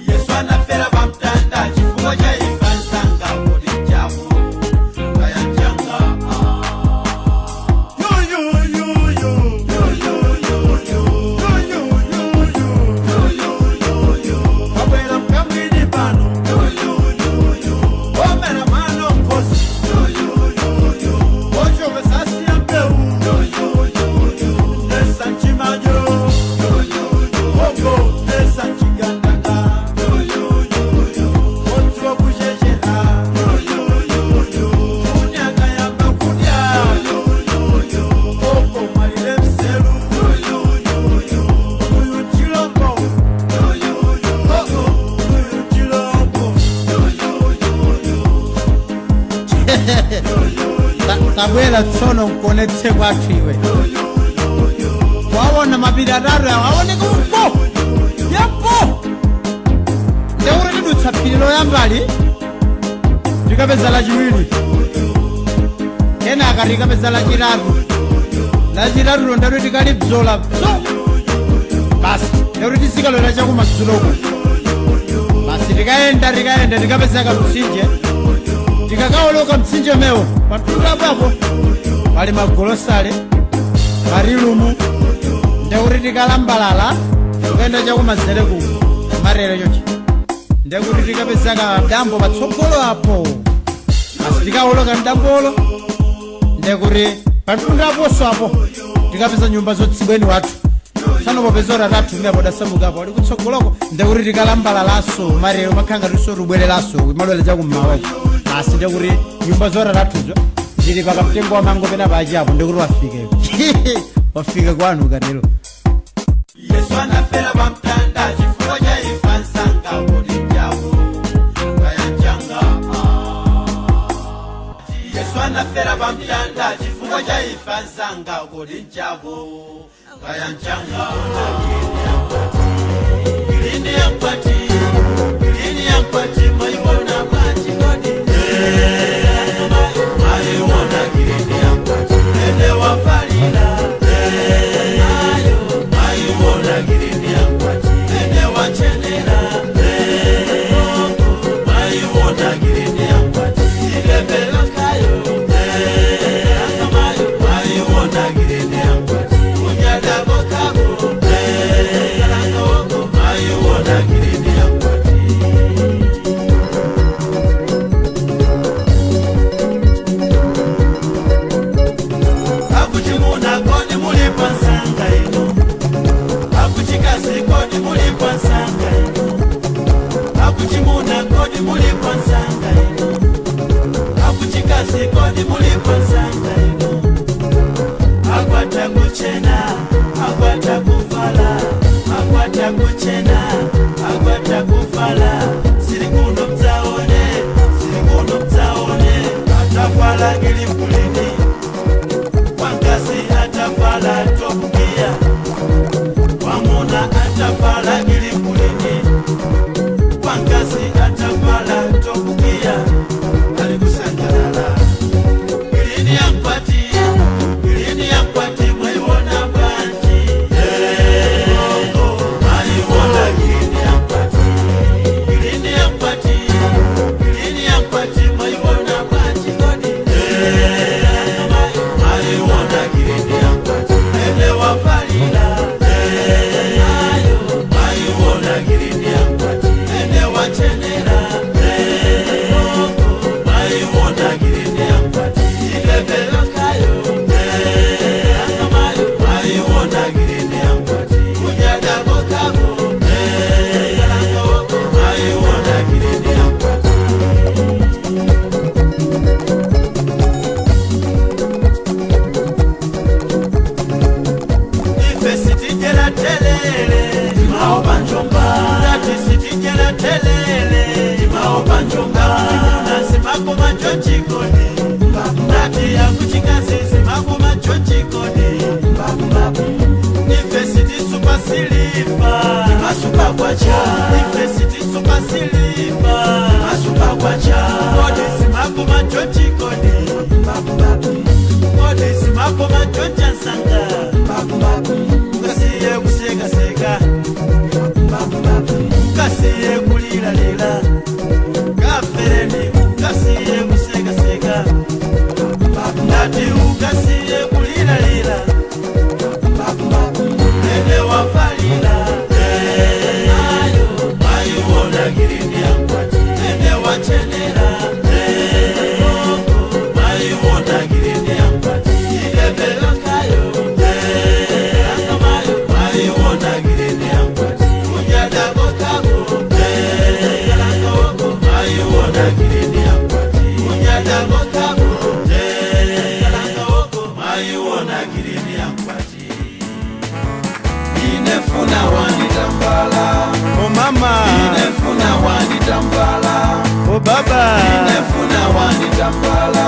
Yesu anafera pamtanda chifukwa cha ife ansanga kodi njabu kaya njanga. Yo yo yo yo yo yo yo yo yo yo yo yo yo. Wabwera mkamwini pano, omera mano nkosi, ochoka sasi ya mbeu, nesa nchimanyo, ogo nesa nchigandaga, otro kusheshera, kunyaga yamba kudya, oko malile mselu, uyu chilombo, ogo uyu chilombo.
Tabwera tsono nkuonetse kwathu iwe. Wawona mapiri atatu awo aoneka uko yapo, ndekuti tidutsa phiri loyambali tikapeza lachiwiri, kenaka tikapeza lachitatu, lachitatulo ndatu tikalibzola bzo basi, ndekuti tizikalowera chakumadzuloko basi, tikayenda tikayenda tikapezeka mtsinje, tikakawoloka mtsinje mewo patunda papo pali magolosale palilumu, ndekuti tikalambalala kuyenda chakumazere kuku marere chochi, ndekuti tikapezaka dambo patsogolo apo basi, tikawoloka mdambolo ndekuti patunda aponso apo tikapeza nyumba zotsibweni wathu sanopopeza utatatu mbe podasamukapo ali kutsogoloko, ndekuti tikalambalalaso marero makhanga tiso tubwereraso malwere chakum'mawako basi, ndekuti nyumba zotatatuzo zili pakamtengo wa mango pena pachapo, ndekuti wafike wafike kwanu katero.
Yesu anafera pamtanda chifukwa cha ife ansanga kodi njabu kaya njanga. Yesu anafera pamtanda chifukwa cha ife ansanga kodi njabu kaya njanga. wachenera Maiwona girini yankwati Ilebelo kayo Maiwona girini yankwati Unyadabo kabo Maiwona girini yankwati Akuchimuna koni mulipa nsanga ino Akuchikasi koni mulipa nsanga ino Akuchimuna koni mulipa nsanga ino Akuchikasi koni mulipa nsanga ino Akwata kuchena, akwata kuvala Akwata kuchena, akwata kuvala Sirikuno mtaone, sirikuno mtaone Atafala gilipulini Wankasi atafala topukia Wamuna atafala gilipulini Wankasi atafala topukia Alikusangalala Gilini yankwati Gilini yankwati maiwona banji Maiwona gilini yankwati Gilini yankwati Gilini yankwati maiwona banji kodi Maiwona gilini yankwati Ene wafalila Maiwona gilini yankwati Ene wachenera Maiwona gilini yankwati Ilebelo kayo Maiwona gilini yankwati Unyadabo kabo Maiwona gilini yankwati Ife sitijela telele Timaoba njomba Ndati sitijela telele Timaoba njomba Nasimako machochikoni Ndati yakuchikasi simako machochikoni Ife sitisupa silifa Timasupa kwacha Ife sitisupa silifa Timasupa kwacha Kodi simako machochikoni Kodi simako machocha nsanga Ukasiye kusekaseka Ukasiye kulilalila Kafereni ukasiye kusekaseka Ndati ukasiye kulilalila Ene wafalila Maiwona girini yankwati Ene wachenera Maiwona girini yankwati Ilebelo kayo Maiwona girini yankwati Unyadabo kabo Maiwona girini yankwati Unyadabo kabo Maiwona girini yankwati Inefuna wanitambala
O mama
Inefuna wanitambala
O baba
Inefuna wanitambala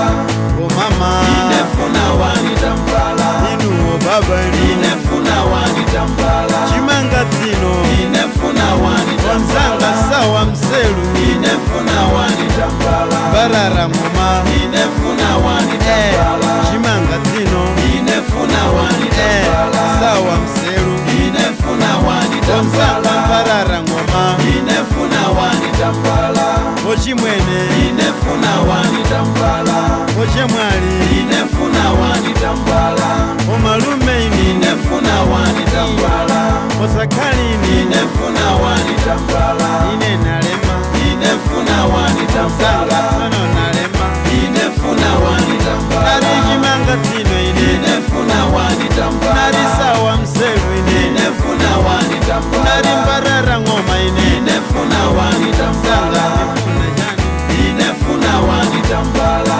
O mama
Inefuna wanitambala
Inu o baba inu
Inefuna wanitambala
Chimanga tsino
Inefuna wanitambala
Wanzanga sawa mselu
Inefuna wanitambala
Barara ngoma
Inefuna wanitambala
Chimanga tsino
Inefuna wanitambala
Sawa mselu
Inefuna wanitambala
Wanzanga barara ngoma
Inefuna wanitambala
Ochimwene
Inefuna wanitambala
Ochemwali
Inefuna wanitambala
Omalume ini
Inefuna wanitambala
Osakalini
Inefuna wanitambala
Ine nalema
Inefuna wanitambala
Sono nalema
Inefuna wanitambala
Nari chimanga tsino ine
Inefuna wanitambala
Nari sawa mselu ine
Inefuna wanitambala
Nari mbarara ngoma ine
Inefuna wanitambala
Nifuna jani
Inefuna wanitambala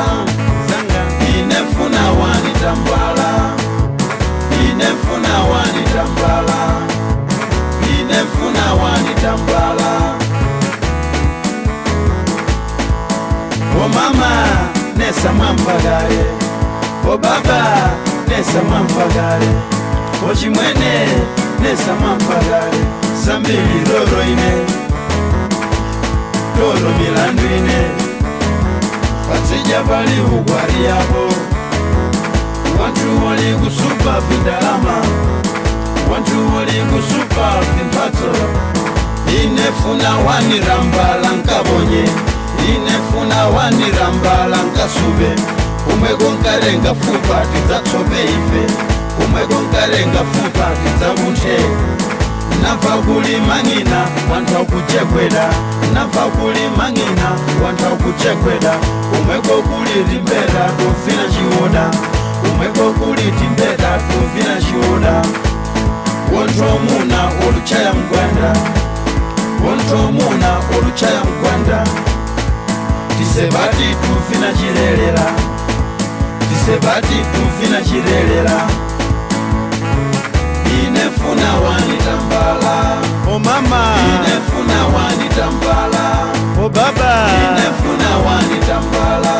Zanga
Inefuna wanitambala Inefuna wanitambala Inefuna wanitambala O mama nesa mwamfagale O baba nesa mwamfagale O chimwene nesa mwamfagale Sambili roro ine Roro milandu ine Patsija pali ugwari yabo Watu wali kusupa vindalama Watu wali kusupa vimpato
Inefuna wanirambala nkabonye Inefuna wanirambala nkasube Umwego nkarenga fupa tidzatsobe ife Umwego nkarenga fupa tidzabuthe Namva kuli mang'ina wanthu akuchekwera Namva kuli mang'ina wanthu akuchekwera Umwego kuli timbeta tuvina chiwoda Umwego kuli timbeta tuvina chiwoda Wonthu omuna oluchaya mgwanda Wonthu omuna oluchaya mgwanda Tisebati tuvina chilelera Tisebati tuvina chilelera Inefuna wanitambala
Oh mama
Inefuna wanitambala
Oh baba
Inefuna wanitambala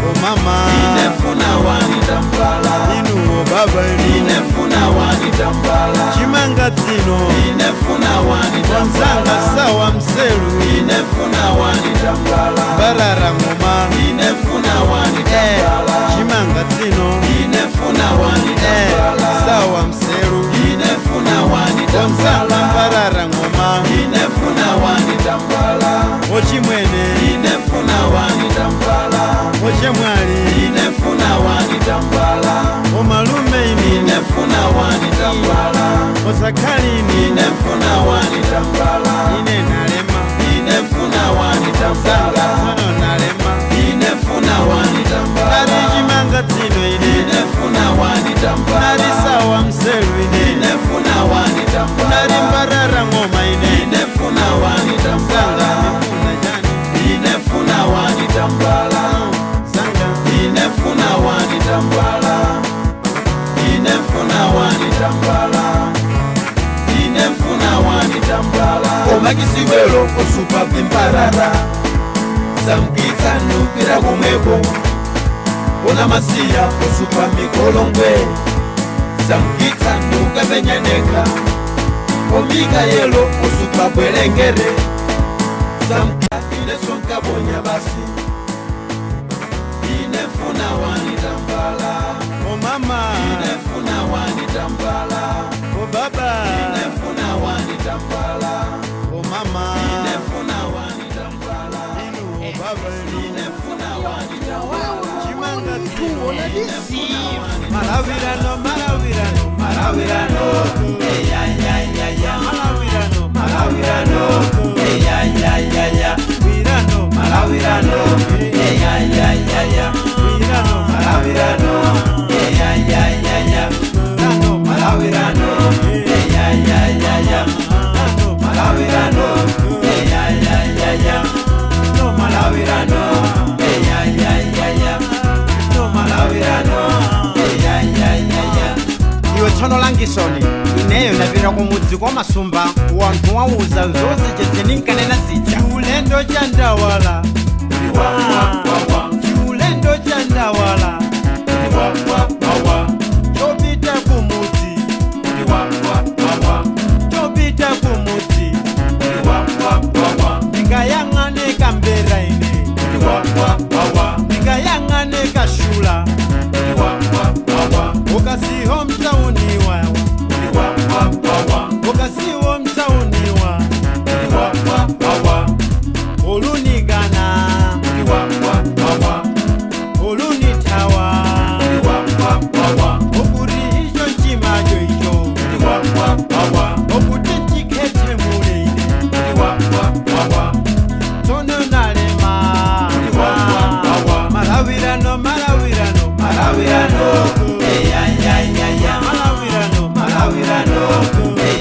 Oh mama
Inefuna wanitambala
Inu oh baba inu
Inefuna wanitambala
Chimanga tsino
Inefuna wanitambala
Mzanga sawa mselu
Inefuna wanitambala
Barara ngoma
Inefuna wanitambala
Chimanga tsino
Inefuna wanitambala
Sawa mselu
Inefuna wanitambala
Barara ngoma
Inefuna wanitambala
Ochimwene
Inefuna wanitambala
Ochemwali
Inefuna wanitambala
Omalume ini
Inefuna wanitambala
Osakali ini
Inefuna wanitambala
Ine nalema
Inefuna wanitambala
Sono nalema
Inefuna wanitambala
Nali chimanga tsino ine
Inefuna wanitambala
Nali sawa mselu ine
Inefuna wanitambala
Nali mbarara ngoma ine
Inefuna wanitambala
Nifuna jani
Inefuna wanitambala
Sanga
Inefuna wanitambala Inefuna wanitambala Inefuna wanitambala Omakisiwelo osupa vimbarara Samkitsa nupira kumweko Ona masiya osupa mikolongwe Samkitsa nukapenyaneka Omika yelo osupa bwelengere Samkitsa inesonka bonya basi Inefuna wanitambala
Oh mama
Inefuna wanitambala
Oh baba
Inefuna wanitambala
Oh mama
Inefuna wanitambala
Inu oh baba inu
Inefuna wanitambala
Chimanga tsino Malawirano malawirano
Malawirano Ya ya ya ya
Malawirano
Malawirano Ya ya ya ya
Wirano
Malawirano Ya ya ya ya
Wirano
Malawirano Ya ya ya ya
Rano
Malawirano Ya ya ya ya
Rano
Malawirano Ya ya ya ya
No
Malawirano Ya ya ya ya
No
Malawirano Ya ya ya ya
Iwe tsono langisoni ineyo ndapita kumudzi kwa masumba wanthu wauza zonse chezeninkanena zija chiulendo cha ndawala chiulendo cha ndawala chopita kumudzi chopita kumudzi ndingayang'ane kambera ine ndingayang'ane kashula ukasiho mtauniwa ukasiwo mtauniwa olunigana olunitawa okuti icho nchimacho icho okuti chikhetemule ine tsono nalema malawirano malawirano
Malawirano Ya ya ya ya
malawirano
Malawirano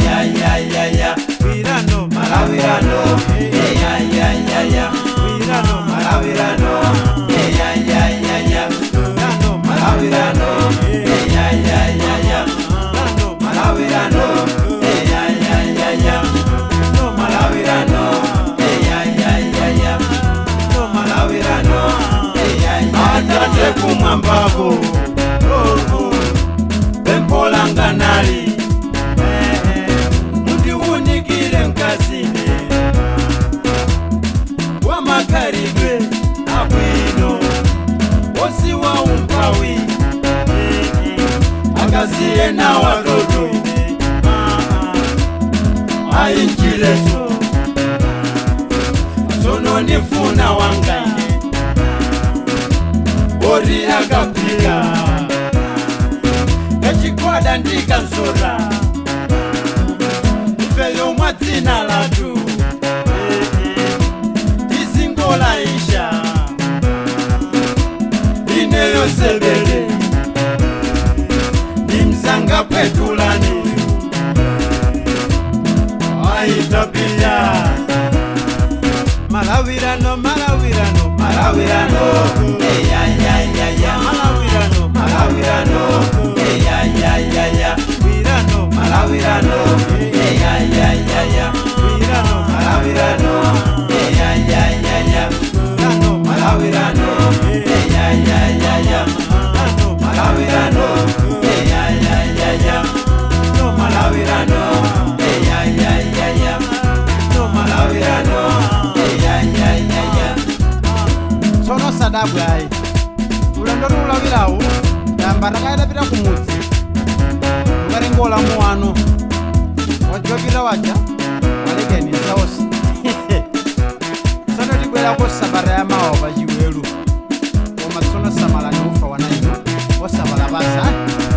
Ya ya ya ya
wirano
Malawirano Ya ya ya ya
wirano
Malawirano Ya ya ya ya
rano
Malawirano Ya ya ya ya
rano
Malawirano Ya ya ya ya
no
Malawirano Ya ya ya ya
no
Malawirano Ya ya Atate kumwambako Pempho langa nali Mundiwunikire mkazine Wamakaribwe abwino Osiwa umpawi Akaziye na watoto Ayinjileso Ineyo nifuna wangaine ori akapika kachikwada ndikanzora ifeyo mwadzina latu tizingolaisha ineyo sebele nimzanga kwetulani aitapita Malawirano, malawirano, malawirano, eh ya ya ya ya. Malawirano, malawirano, eh ya ya ya ya. Wirano, malawirano, eh ya ya ya ya. Wirano, malawirano, eh ya ya ya ya. Wirano, malawirano, eh ya ya ya ya. Wirano, malawirano, eh ya ya ya ya. No malawirano, eh ya ya ya ya. No malawirano.
Tsono sadabwayi ulendo lulawirawu damba takayatapita kumudzi ukatengola muwano wajopita waja walekeni nzawosi. Tsono tibwerako sabata ya mawa pa chiwelu koma tsono samalani ufa wana inu osapala pasa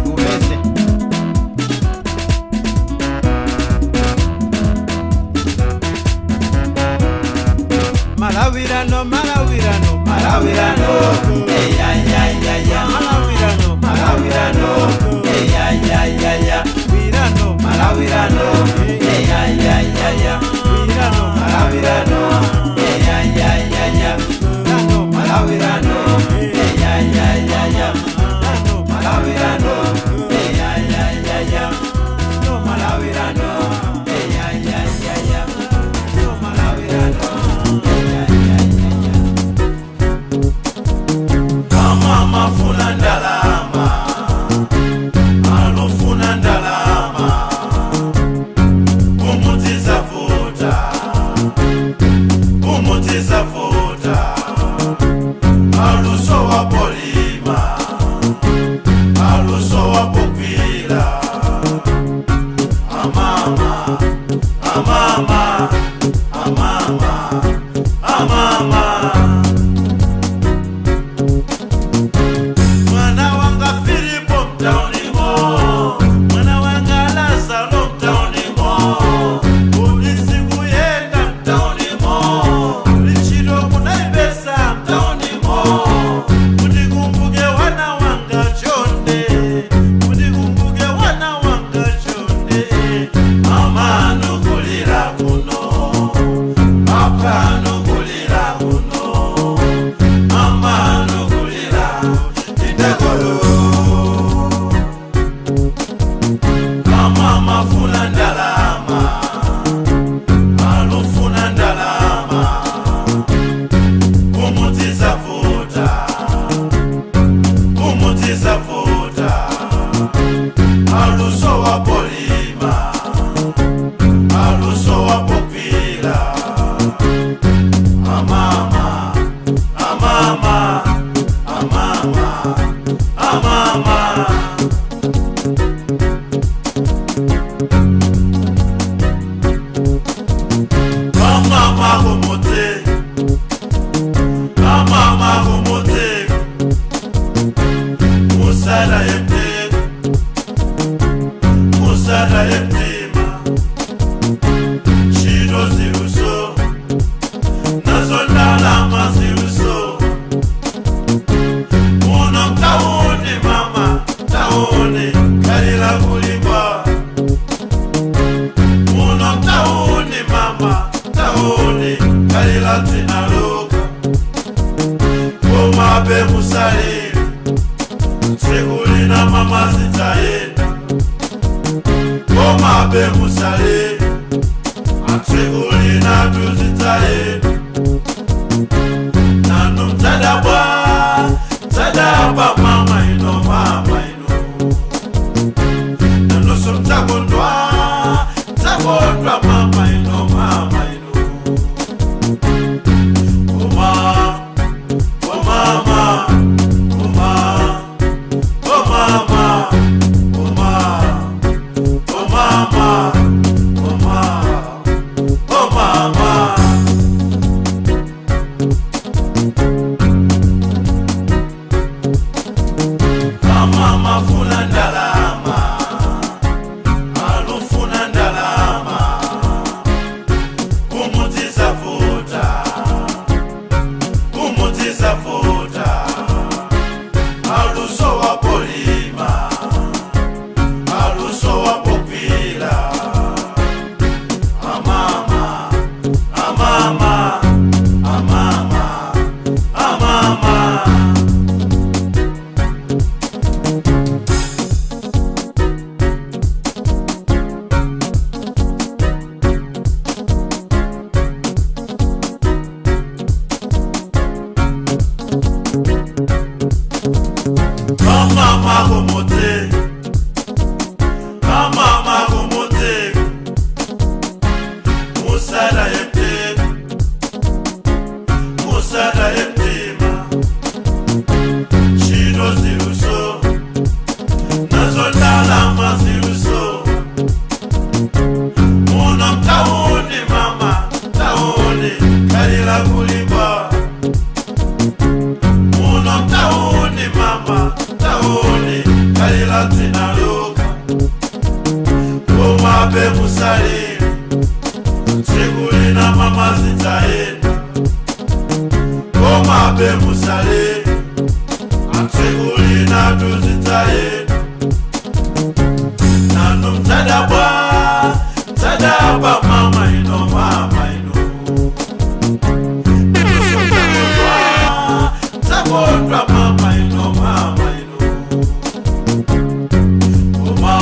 ndiupeze. Malawirano, malawirano, malawirano, eh ya ya ya ya. Malawirano, malawirano, eh ya ya ya ya. Wirano, malawirano, eh ya ya ya ya. Wirano, malawirano, eh ya ya ya ya. Wirano, malawirano, eh ya ya ya ya. Wirano, malawirano, eh ya ya ya ya. No malawirano, eh ya ya ya ya. No malawirano.
Mama ndalama, alofuna ndalama, umutiza futa, umutiza futa, aluso wa polima, aluso wa popila, amama, amama, amama, amama. Mama, oh mama, oh lina mama zitsaenda koma be musale tsiku lina tuzitsaenda nanu mtadabwa mtadabwa mama ino mama ino mtakondwa mama ino mama ino oma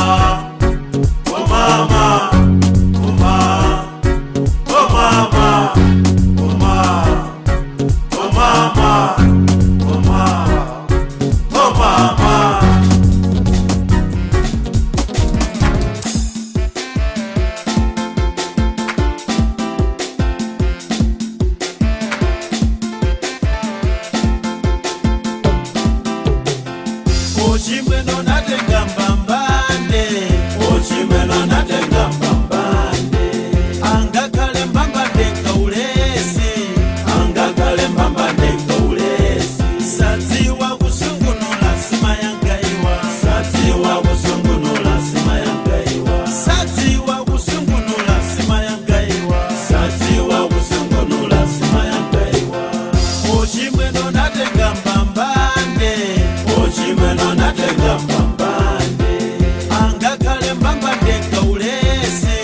oh mama oma oh mama oma oh mama oma oh mama.
Ochimweno natenga mbambande, ochimweno natenga mbambande, angakale mbambande kaulesi, angakale mbambande kaulesi, sadziwa kusungunula sima yangaiwa, sadziwa kusungunula sima yangaiwa, sadziwa kusungunula sima yangaiwa, sadziwa kusungunula sima yangaiwa, ochimweno natenga mbambande, ochimweno natenga mbambande, angakale mbambande kaulesi,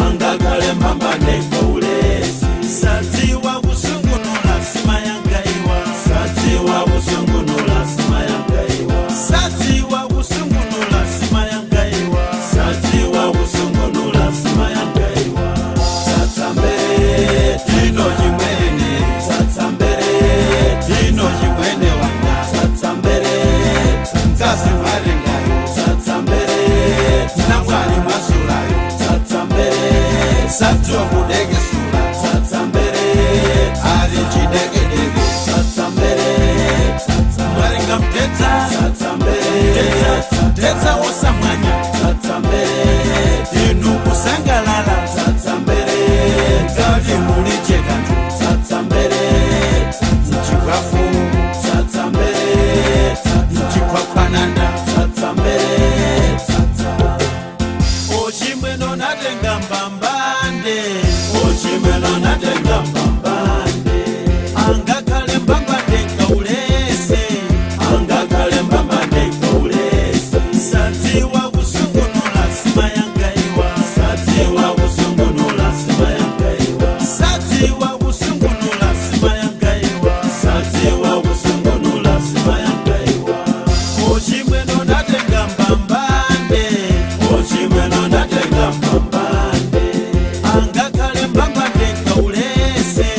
angakale mbambande kaulesi, sadziwa kusungunula sima yangaiwa, sadziwa kusungunula sima yangaiwa, sadziwa kusungunula sima yangaiwa, sadziwa kusungunula sima yangaiwa, satsambe tino chimwene, satsambere tino chimwene wanga, satsambere mkazi mwarengayo, satsambere namwali mwasulayo, satsambere sadziwa kudekesula, satsambere ali chidegedege, satsambere mwarenga mtetsa, satsambere mtetsa wosamwanya, satsambere inu kusangalala, satsambere ngati muliche kanthu, satsambere mchikwafu, satsambere mchikwakwananda, satsambere. Ochimweno natenga mbambande, ochimweno natenga mbambande, angakale mbambande kaulesi, angakale mbambande kaulesi, sadziwa kusungunula sima yangaiwa, sadziwa kusungunula sima yangaiwa, sadziwa kusungunula sima yangaiwa, sadziwa kusungunula sima yangaiwa, ochimweno natenga mbambande, ochimweno natenga mbambande, angakale mbambande kaulesi,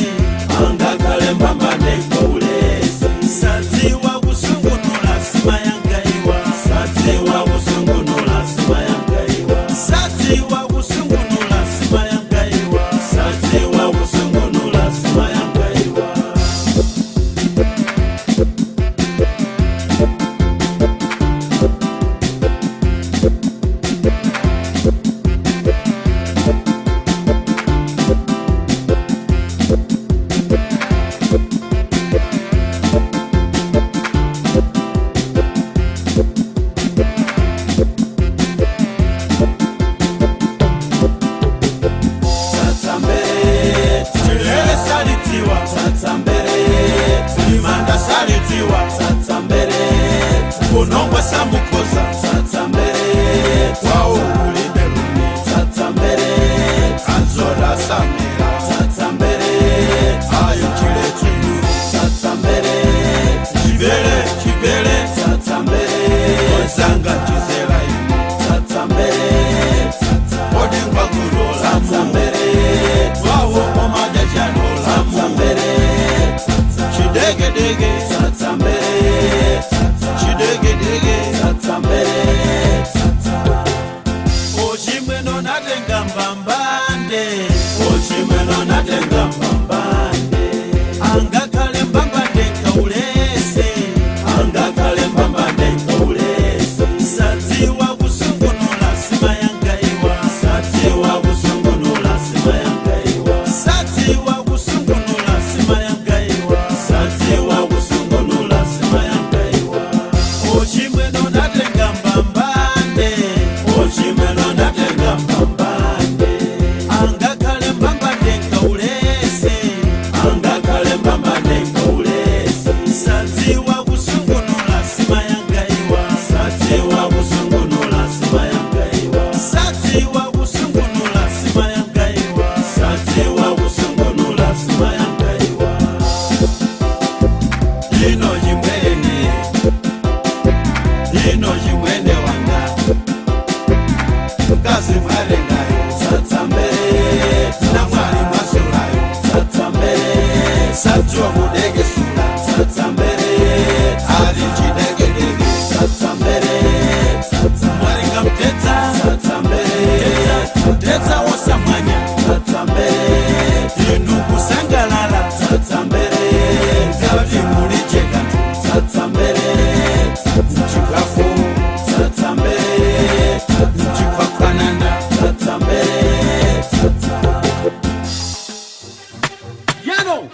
Yo,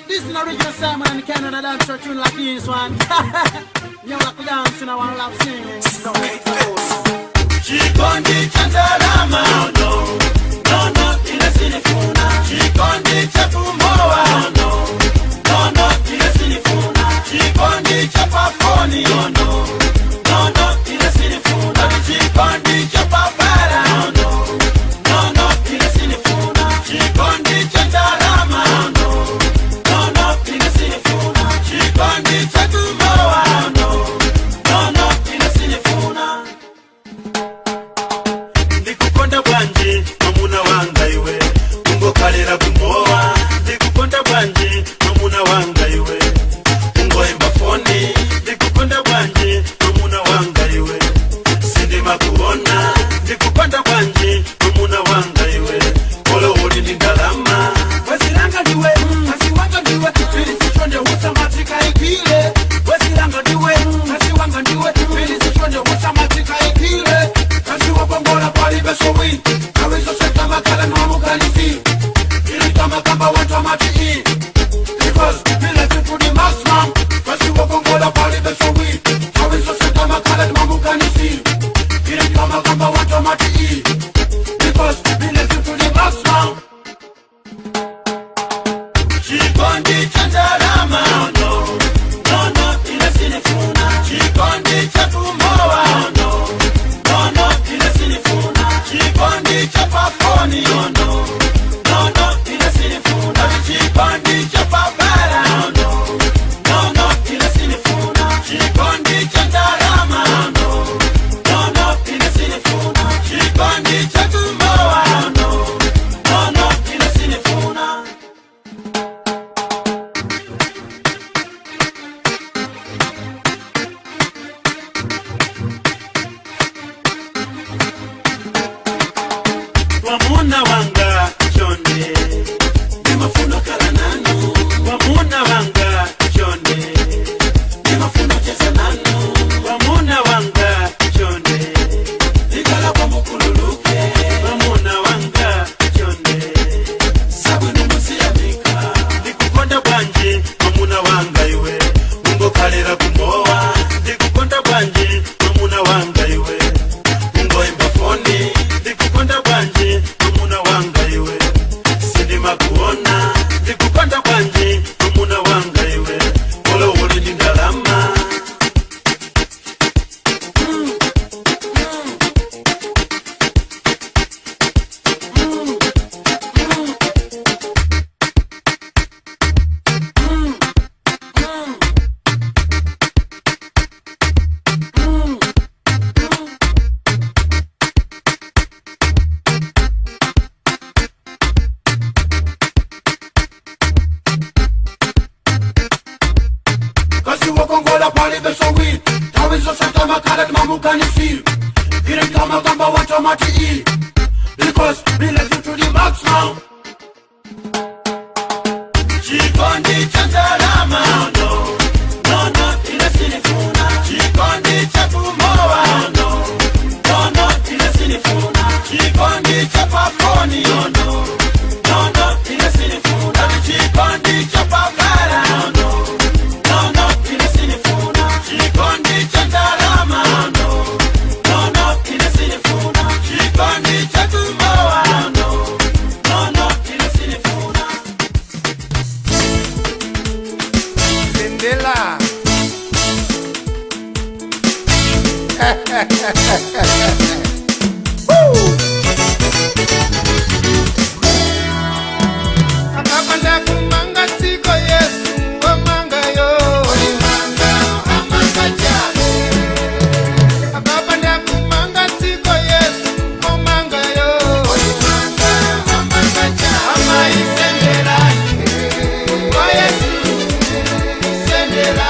this is an original Simon and Canada dance tune like this one. You like dancing, I want to love singing.
Chikondi cha ndalama, no, no, no, ine sinifuna. Chikondi cha kumowa, no, no, no, ine sinifuna. Chikondi cha pafoni, no, no, no, ine sinifuna. Chikondi cha papara, no, no, no, ine sinifuna. Chikondi cha ndalama, no, no, no, ine sinifuna. Chikondi cha kumowa, no, no, no, ine sinifuna. Ndikukonda bwanji mwamuna wanga iwe, ungokalera kumowa. Ndikukonda bwanji mwamuna wanga iwe, ungoimba foni. Ndikukonda bwanji mwamuna wanga iwe, sindima kuona. Ndikukonda bwanji mwamuna wanga iwe, olo uli ndi ndalama.
Wezilanga ndiwe, kazi wanga ndiwe, pili sichonde usamatika ikile. Wezilanga ndiwe, kazi wanga ndiwe, pili sichonde usamatika ikile. Kazi wakongola pali besowi, kawizo seta makala nwamukanisi. Ili kama kamba watu amati i, because vile vitu ni maximum. Kazi wakongola pali besowi, kawizo seta makala nwamukanisi. Ili kama kamba watu amati i, because vile vitu ni maximum.
Chikondi cha ndalama, no, no, no, ine sinifuna. Chikondi cha kumowa, no, no, no, ine sinifuna. Chikondi cha pafoni, no, no, no, no, ine sinifuna. Chikondi cha papara, no, no, no, ine sinifuna. Chikondi cha ndalama, no, no, no, ine sinifuna. Chikondi cha kumowa, no, no, no, ine sinifuna. Wamuna wanga chonde, nimafuna kala nanu. Wamuna wanga chonde, nimafuna cheza nanu. Wamuna wanga chonde, nikala kwa mukululuke. Wamuna wanga chonde, sabuni musiyamika. Ndikukonda bwanji mwamuna wanga iwe, ungokalera kumowa. Ndikukonda bwanji mwamuna wanga iwe, ungoimba foni. Ndikukonda bwanji mwamuna wanga iwe, sindima kuona. Ndikukonda bwanji mwamuna wanga iwe, olo uli ndi ndalama.
Kazi wakongola pali besowi, tawizo seta makala mamukanisi. Ili kama kamba watu amati i, because vile vitu ni maximum.
Chikondi cha ndalama, no, no, no, ine sinifuna. Chikondi cha kumowa, no, no, no, ine sinifuna. Chikondi cha pafoni, no, no, no, no, ine sinifuna. Chikondi cha papara, no, no, no, ine sinifuna. Chikondi cha ndalama, no, no, no, ine sinifuna. Chikondi cha kumowa, no, no, no, ine sinifuna.
Sendela. Akapanda kumanga tsiko Yesu wamanga yo. Amanga chale. Akapanda kumanga tsiko Yesu wamanga yo. Amanga chale. Amaisendela. Kwa Yesu sendela.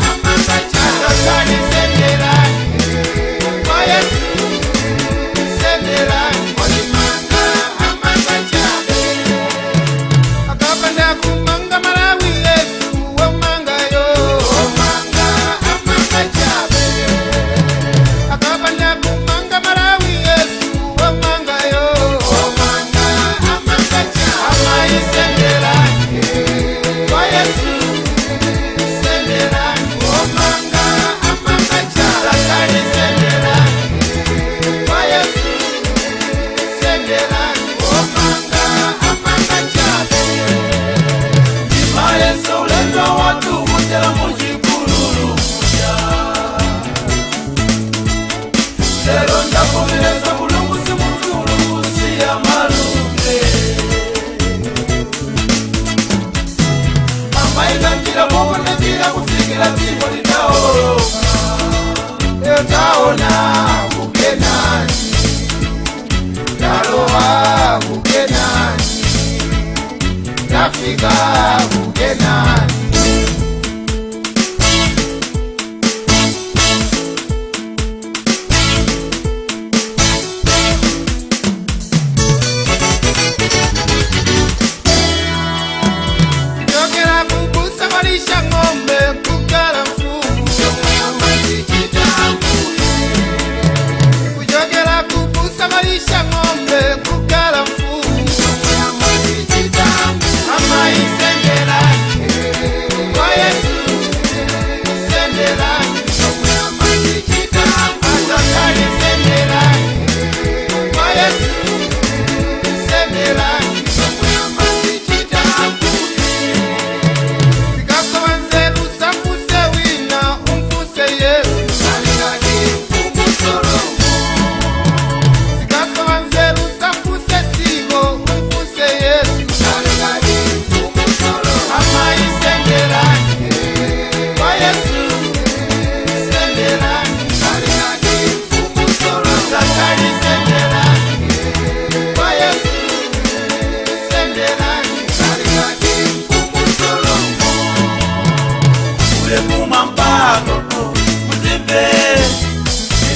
Amanga chale. Sendela. Tikafika kukenani. Kuchokera kubusa kwalisha ng'ombe kukala mfumu. Kuchokera kubusa kwalisha ng'ombe kukala mfumu. Amaisendelani kwa Yesu, sendelani. Asakali sendelani kwa Yesu, sendelani.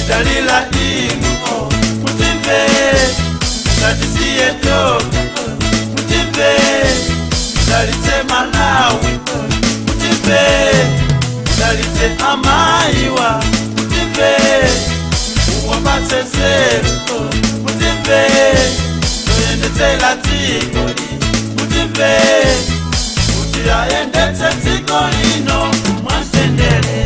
Dalila inu mutimve satisiyeto mutimve dalite Malawi mutimve dalite amaiwa mutimve uwapatsezero mutimve toyendetsela dzikoli mutimve kuti ayendetse dziko lino mwamtendere.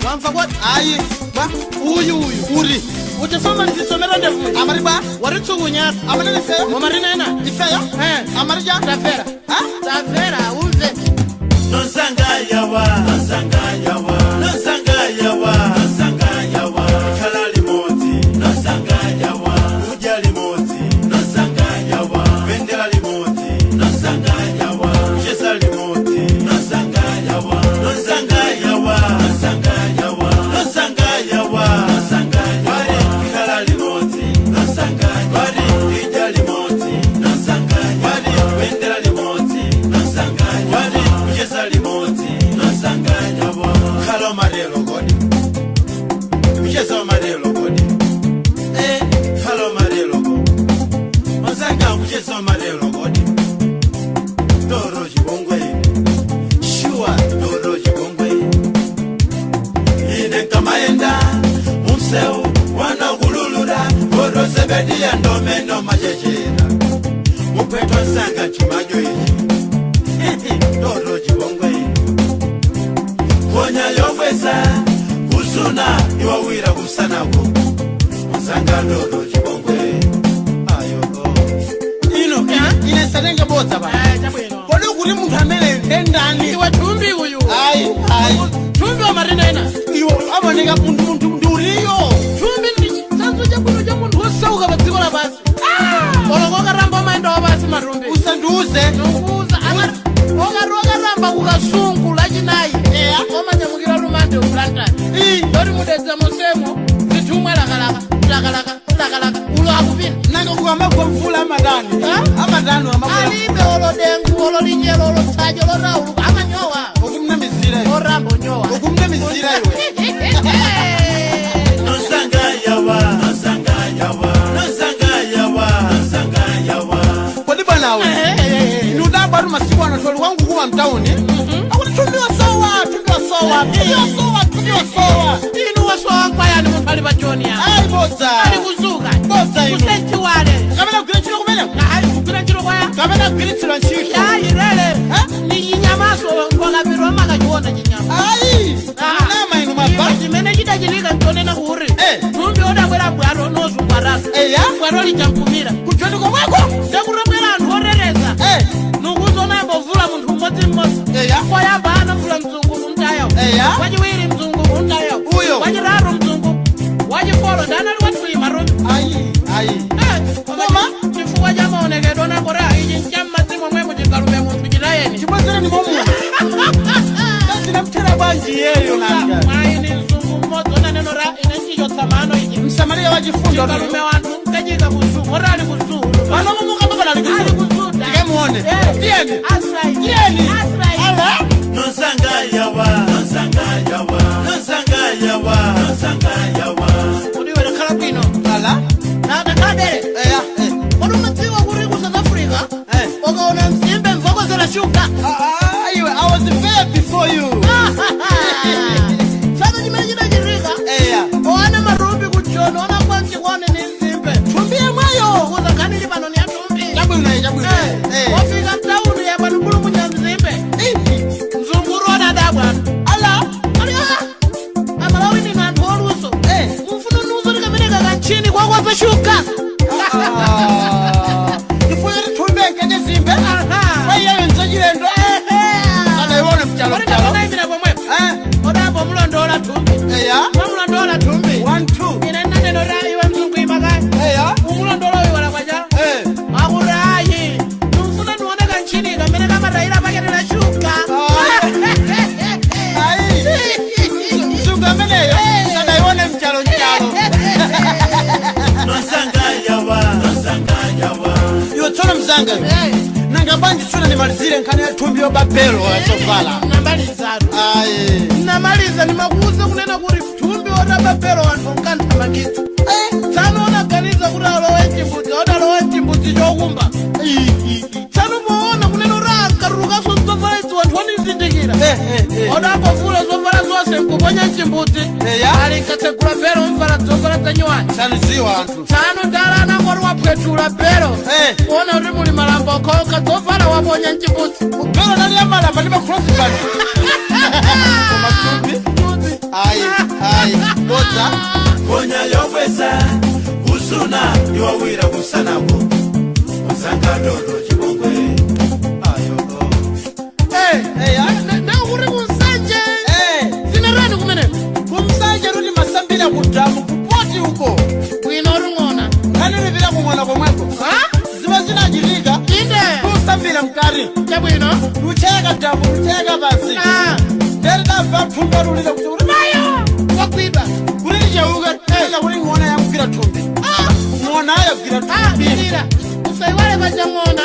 Wamva kwa ayi ba uyu uyu uri utasoma ndisomera ndevu amariba waritsugunya amanene omarinena ifeyo amarija tafera ha tafera umve
Nonsangayawa, nonsangayawa, nonsangayawa, nonsangayawa, khala limodzi, nonsangayawa, kudya limodzi, nonsangayawa, bendera limodzi, nonsangayawa, kucheza limodzi, nonsangayawa, nonsangayawa, nonsangayawa, nonsangayawa, nonsangayawa, khala limodzi, nonsangayawa, kudya limodzi, nonsangayawa, bendera limodzi, nonsangayawa, kucheza limodzi, nonsangayawa, khala marelo godi, kucheza marelo godi, khala marelo godi, masanga kucheza marelo godi, doro chibongwe, shuwa doro chibongwe, ine kamaenda mumseu wana kululula, goro sebedia ndomeno machechera.
Mupweto nsanga chimajo ichi Toto chibongwe Konya yobwesa Kusuna iwawira kusanako Msanga ndoto chibongwe Ayoko
Ino, ine salenga bodza ba Kodi kuti munthu amene ndendani
Iwe thumbi uyu
Ayi, ayi
Thumbi wa marinena
Iwe amoneka munthu ndiuriyo
Thumbi ndi chitsanzo chabwino cha munthu wosauka pa dziko lapansi Olokokaramba umayenda wapansi matumbi
Usandiuze
Ndikuuza Okaramba kukasungu lachinayi Omanyamukira lumande uplantani Ndoti mudedza mosemo zithumwa lakalaka lakalaka lakalaka ulo akupita
Nanga kukamagwa mvula amadani Amadani amagwa
Alibe olodengu ololinyelo olotsajo olorauluka amanyowa
Ukumnamizira iwe
Oramba onyowa
Ukumnamizira iwe
Nosanga yawa Nosanga yawa Nosanga yawa Nosanga yawa
Kodi bwanawe Inudabwa tu masiku ano toli wangu kuwa mtauni Akuti thumbi wasowa thumbi wasowa thumbi wasowa thumbi wasowa
Inu wasowa nkwayani munthu ali pa Joni apa
Ayi bodza
Ali kuzuka
Bodza inu
Kusentiwale
Kapena kugwira ntchito kumene
Ayi kugwira ntchito kwaya
Kapena kugwiritsidwa ntchito
Ayi lele Ni chinyamaso wakapirwa makachiona chinyama
Ayi Nama inu mabva
Chimene chidachitika nchonena kuti Thumbi odabwera bwalo nozungwaratu Bwalo lichankumira
Kujoni komweko
Ndakutobwera anthu oteteza Nukuzona ambovula munthu mmodzimmodzi Koyamba anavula mzungu kumtayo Wachiwiri mzungu kumtayo
Uyo
Wachitatu mzungu Wachifolo ndanali wathuyi matumbi
Ayi ayi
Koma chifukwa cha maonekedwe anakora ichi ncham'madzi momwemo chigalume munthu chitayeni
Chibwezere ni momwe Ndinamthera bwanji yeyo nanga
Mwayi ni mzungu mmodzi onaneno ra ine nchichotsa mano ichi
Msamaria wachifundo
Chigalume wanthu nkachika kuzuku orali kuzuku
Pano mumuka mpaka ali
Ali kuzuku
Tikemuone Tiyeni
Asrai
Tiyeni
Asrai
Ala
Nosanga yawa Nosanga yawa Nosanga yawa Nosanga yawa
Kodi iwe takhala bwino
Ala
Takhala dere
Eya
Kodi umadziwa kuti ku South Africa Ukaona mzimbe mvokozera shuga
Iwe I was there before you
Tsaka chimene chidachitika Oana matumbi kuchona ona kwanchikwane ni mzimbe
Thumbi yemweyo
Kuza nkhani pano ni athumbi
Chabwino chabwino
Wafika mtauni ya panupulumunya mzimbe Mzunguru adadabwa
Ala
Ali Amalawi ni anthu oluso Mufuna nuzo likameneka kantchini kwakwaza shuga
Chifukwa choti thumbi enkenye zimbe Kwaiyeyo nzachilendo Adaiwone mchalo mchalo
Odayimira pomwepo Odambo mulondola thumbi Mwamulondola thumbi
1 2
Ine naneno ra iwe mzungu imakaya Umulondola uyu wala kwacha Akuti ayi Numfuna nione kantchini kamene kamatayira pakete la shuga
Ayi Mzungu ameneyo Sadaiwone mchalo mchalo
Nosanga yawa Nosanga yawa
Iwe tsono mzanga Nanga bwanji tsono nimalizire nkhani ya thumbi yobabelo wasovala
Namalizatu
Ayi
Namaliza nimakuuza kunena kuti thumbi otababelo anthu nkanthamangitsa Tsano onaganiza kuti alowe mchimbudzi odalowe mchimbudzi chokumba Tsano poona kunena kuti ankatulukaso zovala izi anthu onizindikira Odangofula zovala zonse nkuponya mchimbudzi Ali nkatsegula belo mvala zovala zanyiwani
Sanuziwa anthu
Tsano ndala anangoti waphwethula belo Kuona kuti muli malamba okhaokha zovala waponya mchimbudzi
Belo nali ya malamba ndi macross band Koma thumbi Ayi ayi Bodza
Konya yobwesa Kusuna iwawira kusanako Msanga ndoto chibongwe Ayoko
Ndaukuti kumsanje Zinarani kumeneko
Kumsanje ruti masambira kudamu kupoti uko
Bwino rung'ona
Nkhani kung'ona komweko Ziba zinachitika
Inde
Kusambira mkari
Chabwino
Kucheka damu kucheka basi Nderi ndamva thumbi lulira kuti uri mayo
Wagwidwa
Kuri cheuka tena kuri ng'ona yakugwira thumbi Ng'ona yakugwira thumbi
Bilira Usaiwale paja ng'ona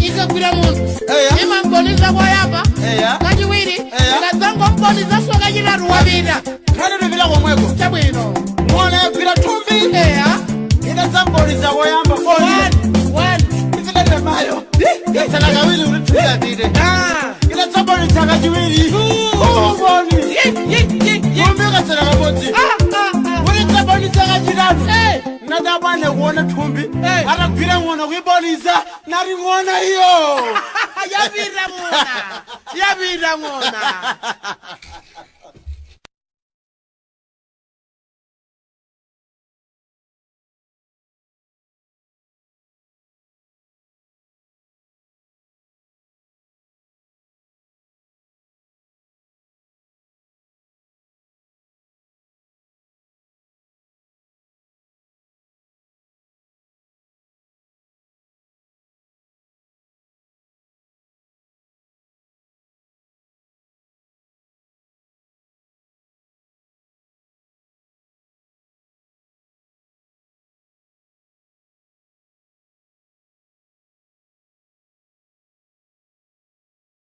Ikagwira munthu Imamboniza koyamba Kachiwiri Ikadzangomboniza so kachitatu wapita
Nkhani lupira komweko
Chabwino
Ng'ona yakugwira thumbi Ikadzamboniza koyamba
1 1
Izinalile mayo Itsala kawiri kuti thumbi apite Ikadzamboniza kachiwiri Umboni Thumbi ikatsala kamodzi Kuti dzamboniza kachitatu Ndinadabwa kuona thumbi atagwira ng'ona kuibolisa nati ng'ona iyo. Yapita ng'ona, yapita ng'ona.